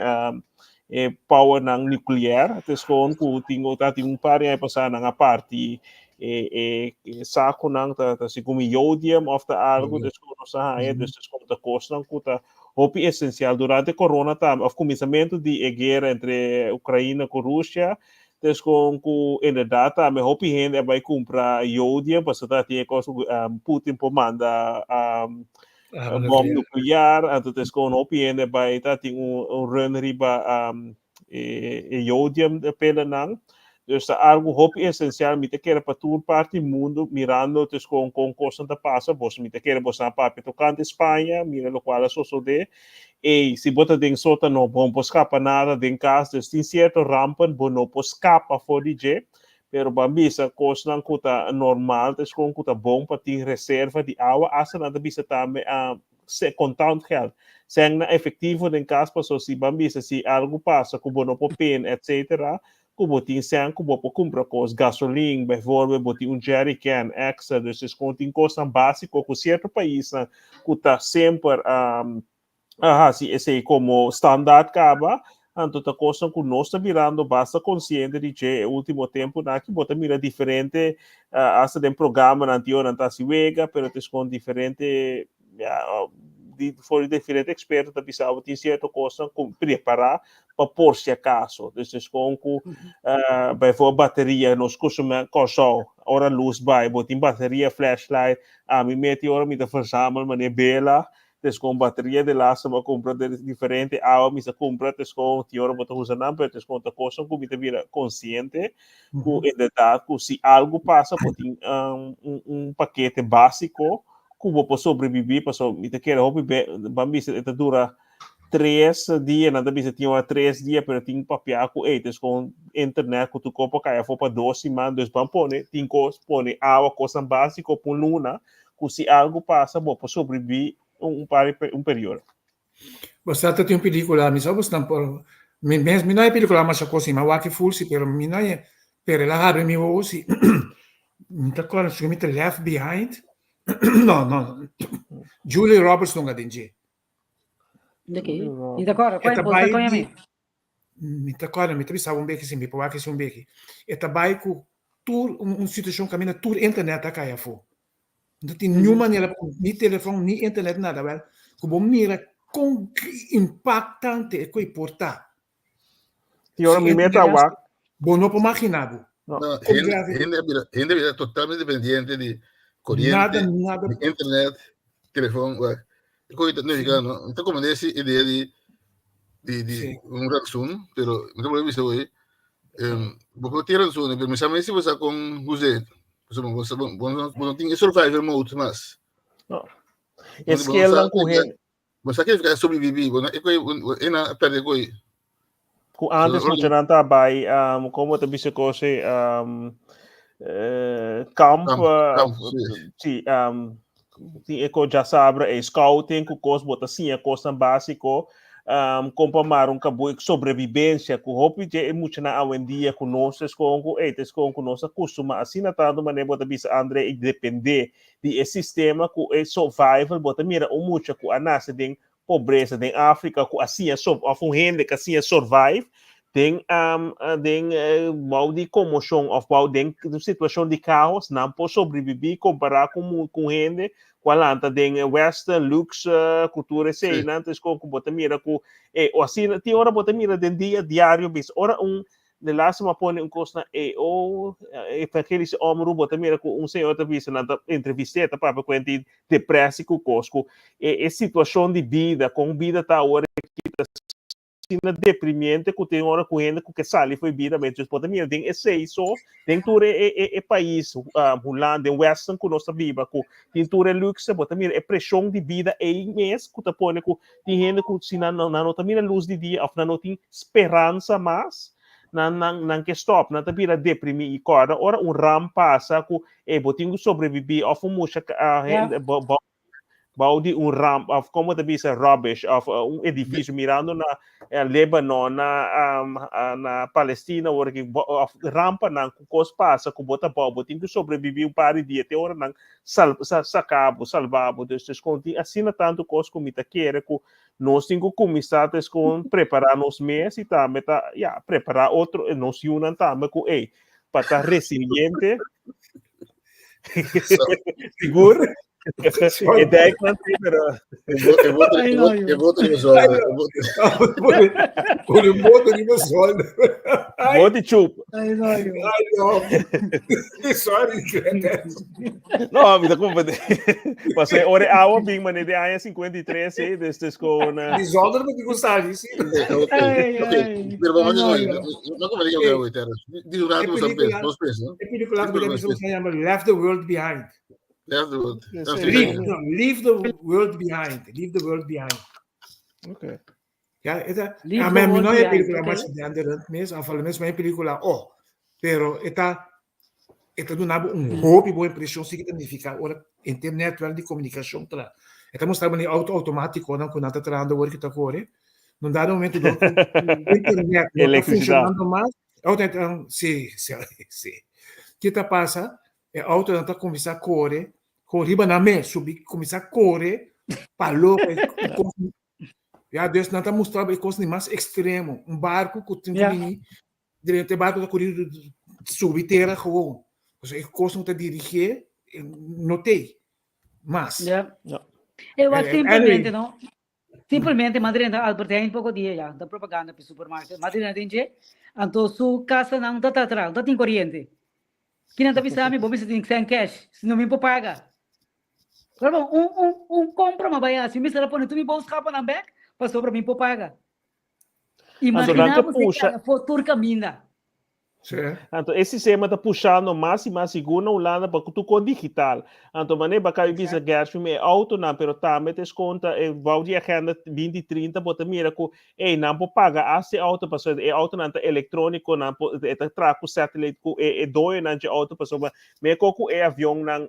e powernan nuclear. Het is gewoon ku tin ta tin un par di aña pasá nan a parti e sakunan ta segun mi jodium òf ta algu, dus ku nos a haña, dus het is gewoon ta kosnan ku ta hopi esensial. Durante corona tambe, òf kuminsamentu di e guera entre Ukraina ku Rusia, dus gewoon ku inderdaad tambe hopi hende a bai kumpra jodium, pasobra ta tin e kos ku Putin por manda bom nuclear, anto het is gewoon hopi hende bai ta tin un run riba e jodium pillennan. Dus ta algu hopi esensial. Mi ta kere pa tur parti mundu mirando het is gewoon kon kosnan ta pasa. Bos mi ta kere boso a papia tokante Spaña, mira lokual a sosodé. Ei, si bo ta den sótano, bo no por skapa nada den kas, dus tin sierto rampen bo no por skapa for di dje, pero ban bisa kosnan ku ta normal, ta gewoon ku ta bon pa tin reserva di awa. Asta nan ta bisa tambe contant geld. Sèn na efektivo den kas, paso si ban bisa si algu pasa ku bo no por pin, etcetera, ku bo tin sèn ku bo por kumpra kos, gasolin, bijvoorbeeld, bo tin un jerrycan extra, dus is gewoon tin kosnan básiko ku sierto paisnan ku ta semper a hasi esei komo standaard kaba, anto ta kosnan ku nos ta mirando basta konsiente di dje e último tempunan aki. Bo ta mira diferente, asta den programanan tin ora nan ta hasi wega, pero ta gewoon diferente, ja, di for di diferente eksperto ta bisa bo tin sierto kosnan ku prepará pa por si acaso. Dus is gewoon ku bijvoorbeeld bateria, nos kustumá Kòrsou, ora lus bai, bo tin bateria, flashlight, ami meti ora mi ta verzamel manera bela, dus gewoon bateria de laatste bo a kumpra de diferente awa mi sa kumpra, dus gewoon tin ora bo ta usa nan, pero dus gewoon ta kosnan ku mi ta bira konsiente ku inderdaad ku si algu pasa bo tin un pakete básiko ku bo por sobrebibí, pasobra mi ta kere hopi be ban bisa e ta dura 3 dia, nan ta bisa tin ora 3 dia, pero tin papia ku ei dus gewoon internet ku tur kos por kai afó pa 2 siman, dus ban pone tin kos pone awa, kosnan básiko pa un luna ku si algu pasa bo por sobrebibí un periodo. Bo sa ta tin un pelikula, mi sa bo stan por mi mes mi no hay pelikula masha kos mi a wak e full si pero mi no hay pero el a habri mi wowo si. Mi ta kòrda si mi ta Left Behind, no no, Julia Roberts nunka den dje. De ki? Mi ta kòrda, E kua ta bo ta bai koña di mi? Mi ta kòrda, mi ta bisa un beki si mi por wak esi un beki. E ta bai ku tur un situashon kaminda tur internet a kai afó. No tin niun manera pa ni telefòn ni internet nada. Wèl, ku bo mira kon impaktante e koi por ta. Tin ora Si mi meta internet wak. Bo no por maginá bo. No. No, Kon hende, grave. hende a bira totalmente dependiente di koriente, Nada, nada. di internet, telefòn. Wak. E koi ta nifiká, no? Mi ta komprendé ese idea di un rantsoen, pero mi ta bolbe bisa hoy, bo por tin rantsoen, pero mi sa mes si bo sa kon us'é. Pasobra bo no tin e survival mode mas. No. E skillnan ku hende. Bo sa ke significa sobrevivi, bo no e koi e nan a perde koi. Ku antes muchanan ta bai komo ta bisa kos ei kamp, Kamp, kamp, si. Si, tin e kos djasabra ei scouting ku kos bo ta siña kosnan básiko, kon pa mara un kabui, sobrevivencia ku hopi dje e muchanan awendia ku nos ta eskon ku ei ta eskon ku nos a kustumá asina tantu manera bo ta bisa Andre i dependé di e sistema ku e survival. Bo ta mira un mucha ku a nase den pobresa den Afrika ku a siña òf un hende ku a siña survive den bou di komoshon òf bou den situashon di kaos, nan por sobrebibí kompará ku hende ku a lanta den western luxe kultura eseinan. Entonces kon ku bo ta mira ku e asina tin ora bo ta mira den dia diario bisa ora un de laatste ma pone un kos na EO, Evangelische Omroep, bo ta mira ku un señor ta bisa, nan ta entrevist'é, ta papia ku hende depressie ku kos, ku e situashon di bida, kon bida ta awor aki ta. asina deprimiente ku tin ora ku hende ku ke sali for e bida mes. Dus bo ta mira den esei so, den tur e e e pais Hulanda, den Westen ku nos ta biba ku tin tur e luxe, bo ta mira e preshon di bida ei mes ku ta pone ku tin hende ku si nan nan no ta mira lus di dia òf nan no tin speransa mas, nan nan nan ke stòp, nan ta bira deprimí. I kòrda ora un ramp pasa ku e bo tin ku sobrebibí òf un musha hende bo bo bou di un ramp of como ta bisa rubbish of un edificio mirando na Lebanon na na Palestina ora ki of rampanan ku kos pasa ku bo ta bou bo tin ku sobrevivi un par di dia te ora nan sal saka bo salba bo dus dus kon tin asina tantu kos ku mi ta kere ku nos tin ku kuminsá ta eskon prepara nos mes i tambe ta ya prepara otro nos yunan tambe ku ey pa ta resiliente. Sigur? E dijkman sí, pero... E boto riba zolder. Con un boto riba zolder. Boto chup. Ai, no, Ai, no. Sorry, No, mi ta comprende. Pasó ora awa bin mané de aña 53, eh, dus dus con... Di zolder me digo sali, sí. Ok, ok. Pero vamos a no como digo que voy Di un rato nos pensa, nos pensa. E película que se llama Left the World Behind. Left the World. Leave, no, leave the World Behind. Leave the World Behind. Okay. Ja, esta, a mí no es película más grande, mes, a fala mes, ma película, oh, pero esta, esta duna un hopi boa impresión, sí que significa, ora, internet, wel di comunicación, tra. Esta mostraba ni auto automático, nan, ku nan ta trahando, ora que ta corre. Num dado momento, do, internet no ta funcionando mas, auto, sí, sí, sí. Ki ta pasa? E autonan ta kuminsá kore, kon riba nan mes, subi kuminsá kore pa loko e kos. Ya, dus nan ta mustra bo e kos di mas ekstremo. Un barku ku tin ku bini, durante e barku ta kuri subi tera gewoon. Pasobra e kosnan ku ta dirigié no t'ei mas. Ya. E wak simplemente no. Simplemente m'a drenta Albert Heijn poko dia ya, ta propaganda p'e supermarket. M'a drenta den dje, anto su kasanan ta tra, no ta tin koriente. Kinan ta bisa mi, bo mester tin sèn cash, sino mi por paga. Pero bon, un, un, un kompra m'a bai hasi, mi mester a pone tur mi boodschappennan bèk, pasobra mi por paga. Anto nan Imagina ta bo si pusha. kaya for tur kaminda. Sí. Anto e sistema ta pushando mas i mas sigur na Hulanda pa ku tur kos digital. Anto manera bo a kabi bisa Gershwin e autonan pero tambe ta eskonta e bou di agenda 2030 bo ta mira ku ey nan por paga asta e auto pasobra e autonan ta elektroniko nan por e ta traha ku satellite ku e e doyonan dje auto pasobra meko ku e avionnan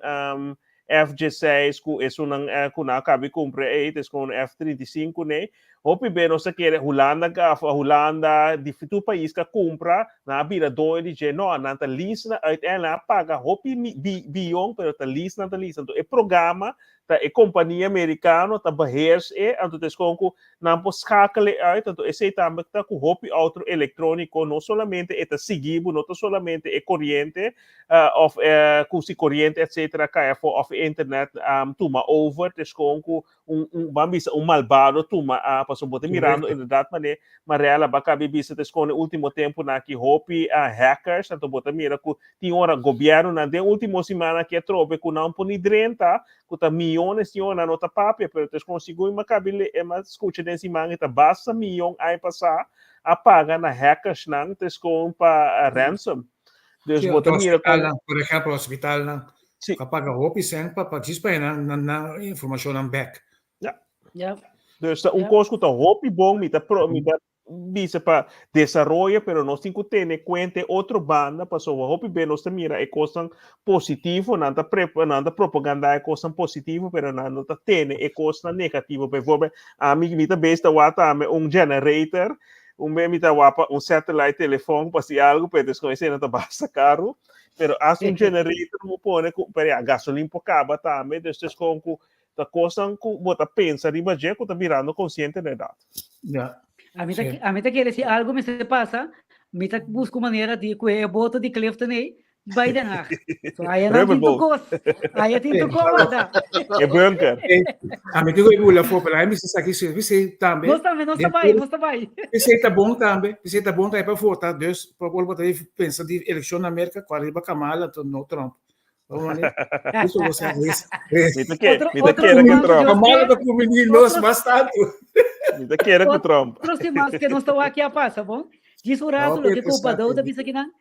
F-16 ku esunnan ku nan a kabi kumpra ei, ta eskon F-35 nei. Hopi be nos ta kere Hulanda ka Hulanda, di tur pais ka kumpra, nan a bira doño di dje. No, nan ta lease nan, uiteindelijk nan a paga hopi biyon, pero ta lease nan ta lease. Anto e programa ta e kompania merikano ta beheers e, anto ta eskon ku nan por schakel e uit, anto esei tambe ta ku hopi auto elektroniko, no solamente e ta sigui bo, no ta solamente e koriente, of ku si koriente etcetera kai afó of e internet tuma over te skon ku un un ban bisa un malbado tuma pasobra bo ta mirando inderdat mane Marella ba kabi bisa te skon e ultimo tempunan aki hopi hackers anto bo ta mira ku tin ora gobièrnunan den ultimo siman aki atrobe ku nan por ni drenta ku ta miyones tin ora nan no ta papia pero te skon segun mi a kabi mi a skucha den siman e ta basta miyon aña pasá a paga na hackersnan te skon pa ransom. Dus Sí, bo ta mira kon. hospitalnan, por ejemplo, hospitalnan Sí. ka paga hopi sèn pa pa djis pa nan nan nan informashonnan bèk. Ja. Ja. Dus ta un Ja. kos ku ta hopi bon, mi ta pro, mi ta bisa pa desaroyo, pero nos tin ku tene kuenta e otro banda, pasobra hopi be nos ta mira e kosnan positivo, nan ta pre, nan ta propaganda e kosnan positivo, pero nan no ta tene e kosnan negativo. Bijvoorbeeld, ami mi ta bes ta wak tambe un generator Un be mi ta wapa un satellite telefon pa si algo, pero después esei no ta basta caro. Pero hasta un generator mo pone ku, pero ya, gasolin por caba tambe, dus dus kon ku ta kosnan ku bo ta pensa riba dje ku ta birando konsiente na edat. Ja. A mi ta, Sí. a mi ta kere si algo mester pasa, mi ta busca un manera di ku e boto di Clifton ei Bai Den Haag. So aya nan tin tu kos. Aya tin tu kos wata. E bunker. A mi digo bula fo, pero mi sa ki se vise tambe. Nos tambe, nos ta bai, nos ta bai. Vise ta bon tambe, vise ta bon tambe pa vota. Dus pa por bota pensa di eleccion na Amerika, cu arriba Kamala, to no Trump. Isso você Mi ta ke, mi ta kere ke Trump. Kamala ta convenir nos mas tanto. Mi ta kere ku Trump. Otro siman ke nos ta wak a pasa, bon? Djis un rato loke ku Badou ta bisa kinan,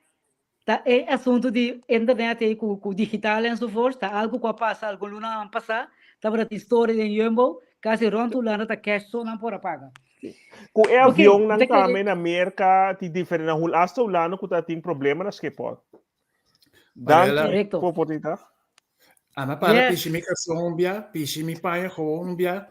ta e asuntu di internet ei ku ku digital enzovoorts, ta algu ku a pasa algun lunanan pasá, tabata tin storia den Jumbo, kasi rònt Hulanda ta cash so nan por a paga. Ku e avionnan tambe na Merka tin diferente, na Hul hasta Hulanda ku ta tin problema na Schiphol. Danki pa oportunidat. Ana para pishi mi karson un bia, pishi mi paña gewoon un bia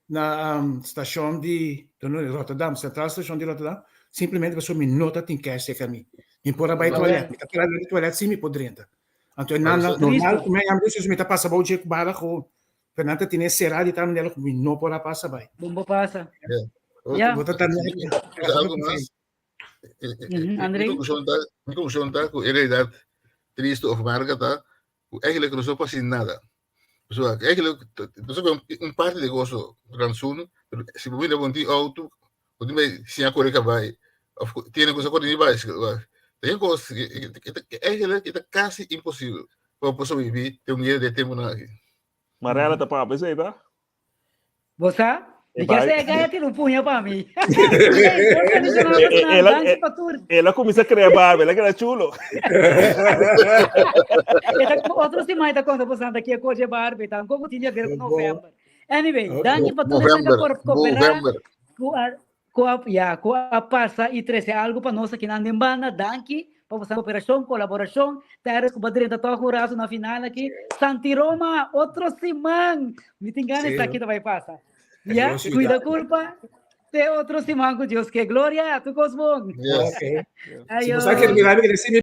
na stashon di Rotterdam, Centraal Station di Rotterdam, simplemente pasobra mi no ta tin cash serka mi. Mi por a bai toilet, mi ta para den toilet sin mi por drenta. Anto e nan normal ku mi a yama mi ta pasa bou dje ku bala gewoon. Pero nan ta tene será di tal manera ku mi no por a pasa bai. Bon bo pasa. Ja. Bo ta tan Algo mas. Mi konklushon ta, mi konklushon ta ku en realidat tristu of marga ta ku eigenlijk nos no por hasi nada. Pasobra eigenlijk nos a un parti di goso rantsoen, pero si bo mira bo no tin outo, bo tin bai siña kore kabai of tiene ku sa kore ni baiskel. Ta e kos eigenlijk e ta kasi imposibel pa bo por sobrevivi den un guera di e tempunan aki. Marella ta papia esei ta? Bo sa? Mi ke sega e tira un puña pa mi. El a kuminsá krea barba, el a keda chulo. Otro siman e ta konta bo santa ke koche barba i tampoco tin di haber ku november. Anyway, danki pa tur esnan ku por koperá ku a ku a ya ku a pasa i trese algu pa nos akinan den banda. Danki pa boso koperashon, kolaborashon. Terrence ku bo a drenta tòg un rato na final aki. Santi Roma, otro siman! Mi tin gana esaki ta bai pasa. Ya, kuida kurpa. Te otro siman ku Dios ke. Gloria, tur kos bon. Yes. Ayo. Si bo sa kere mira mi, kere si mi.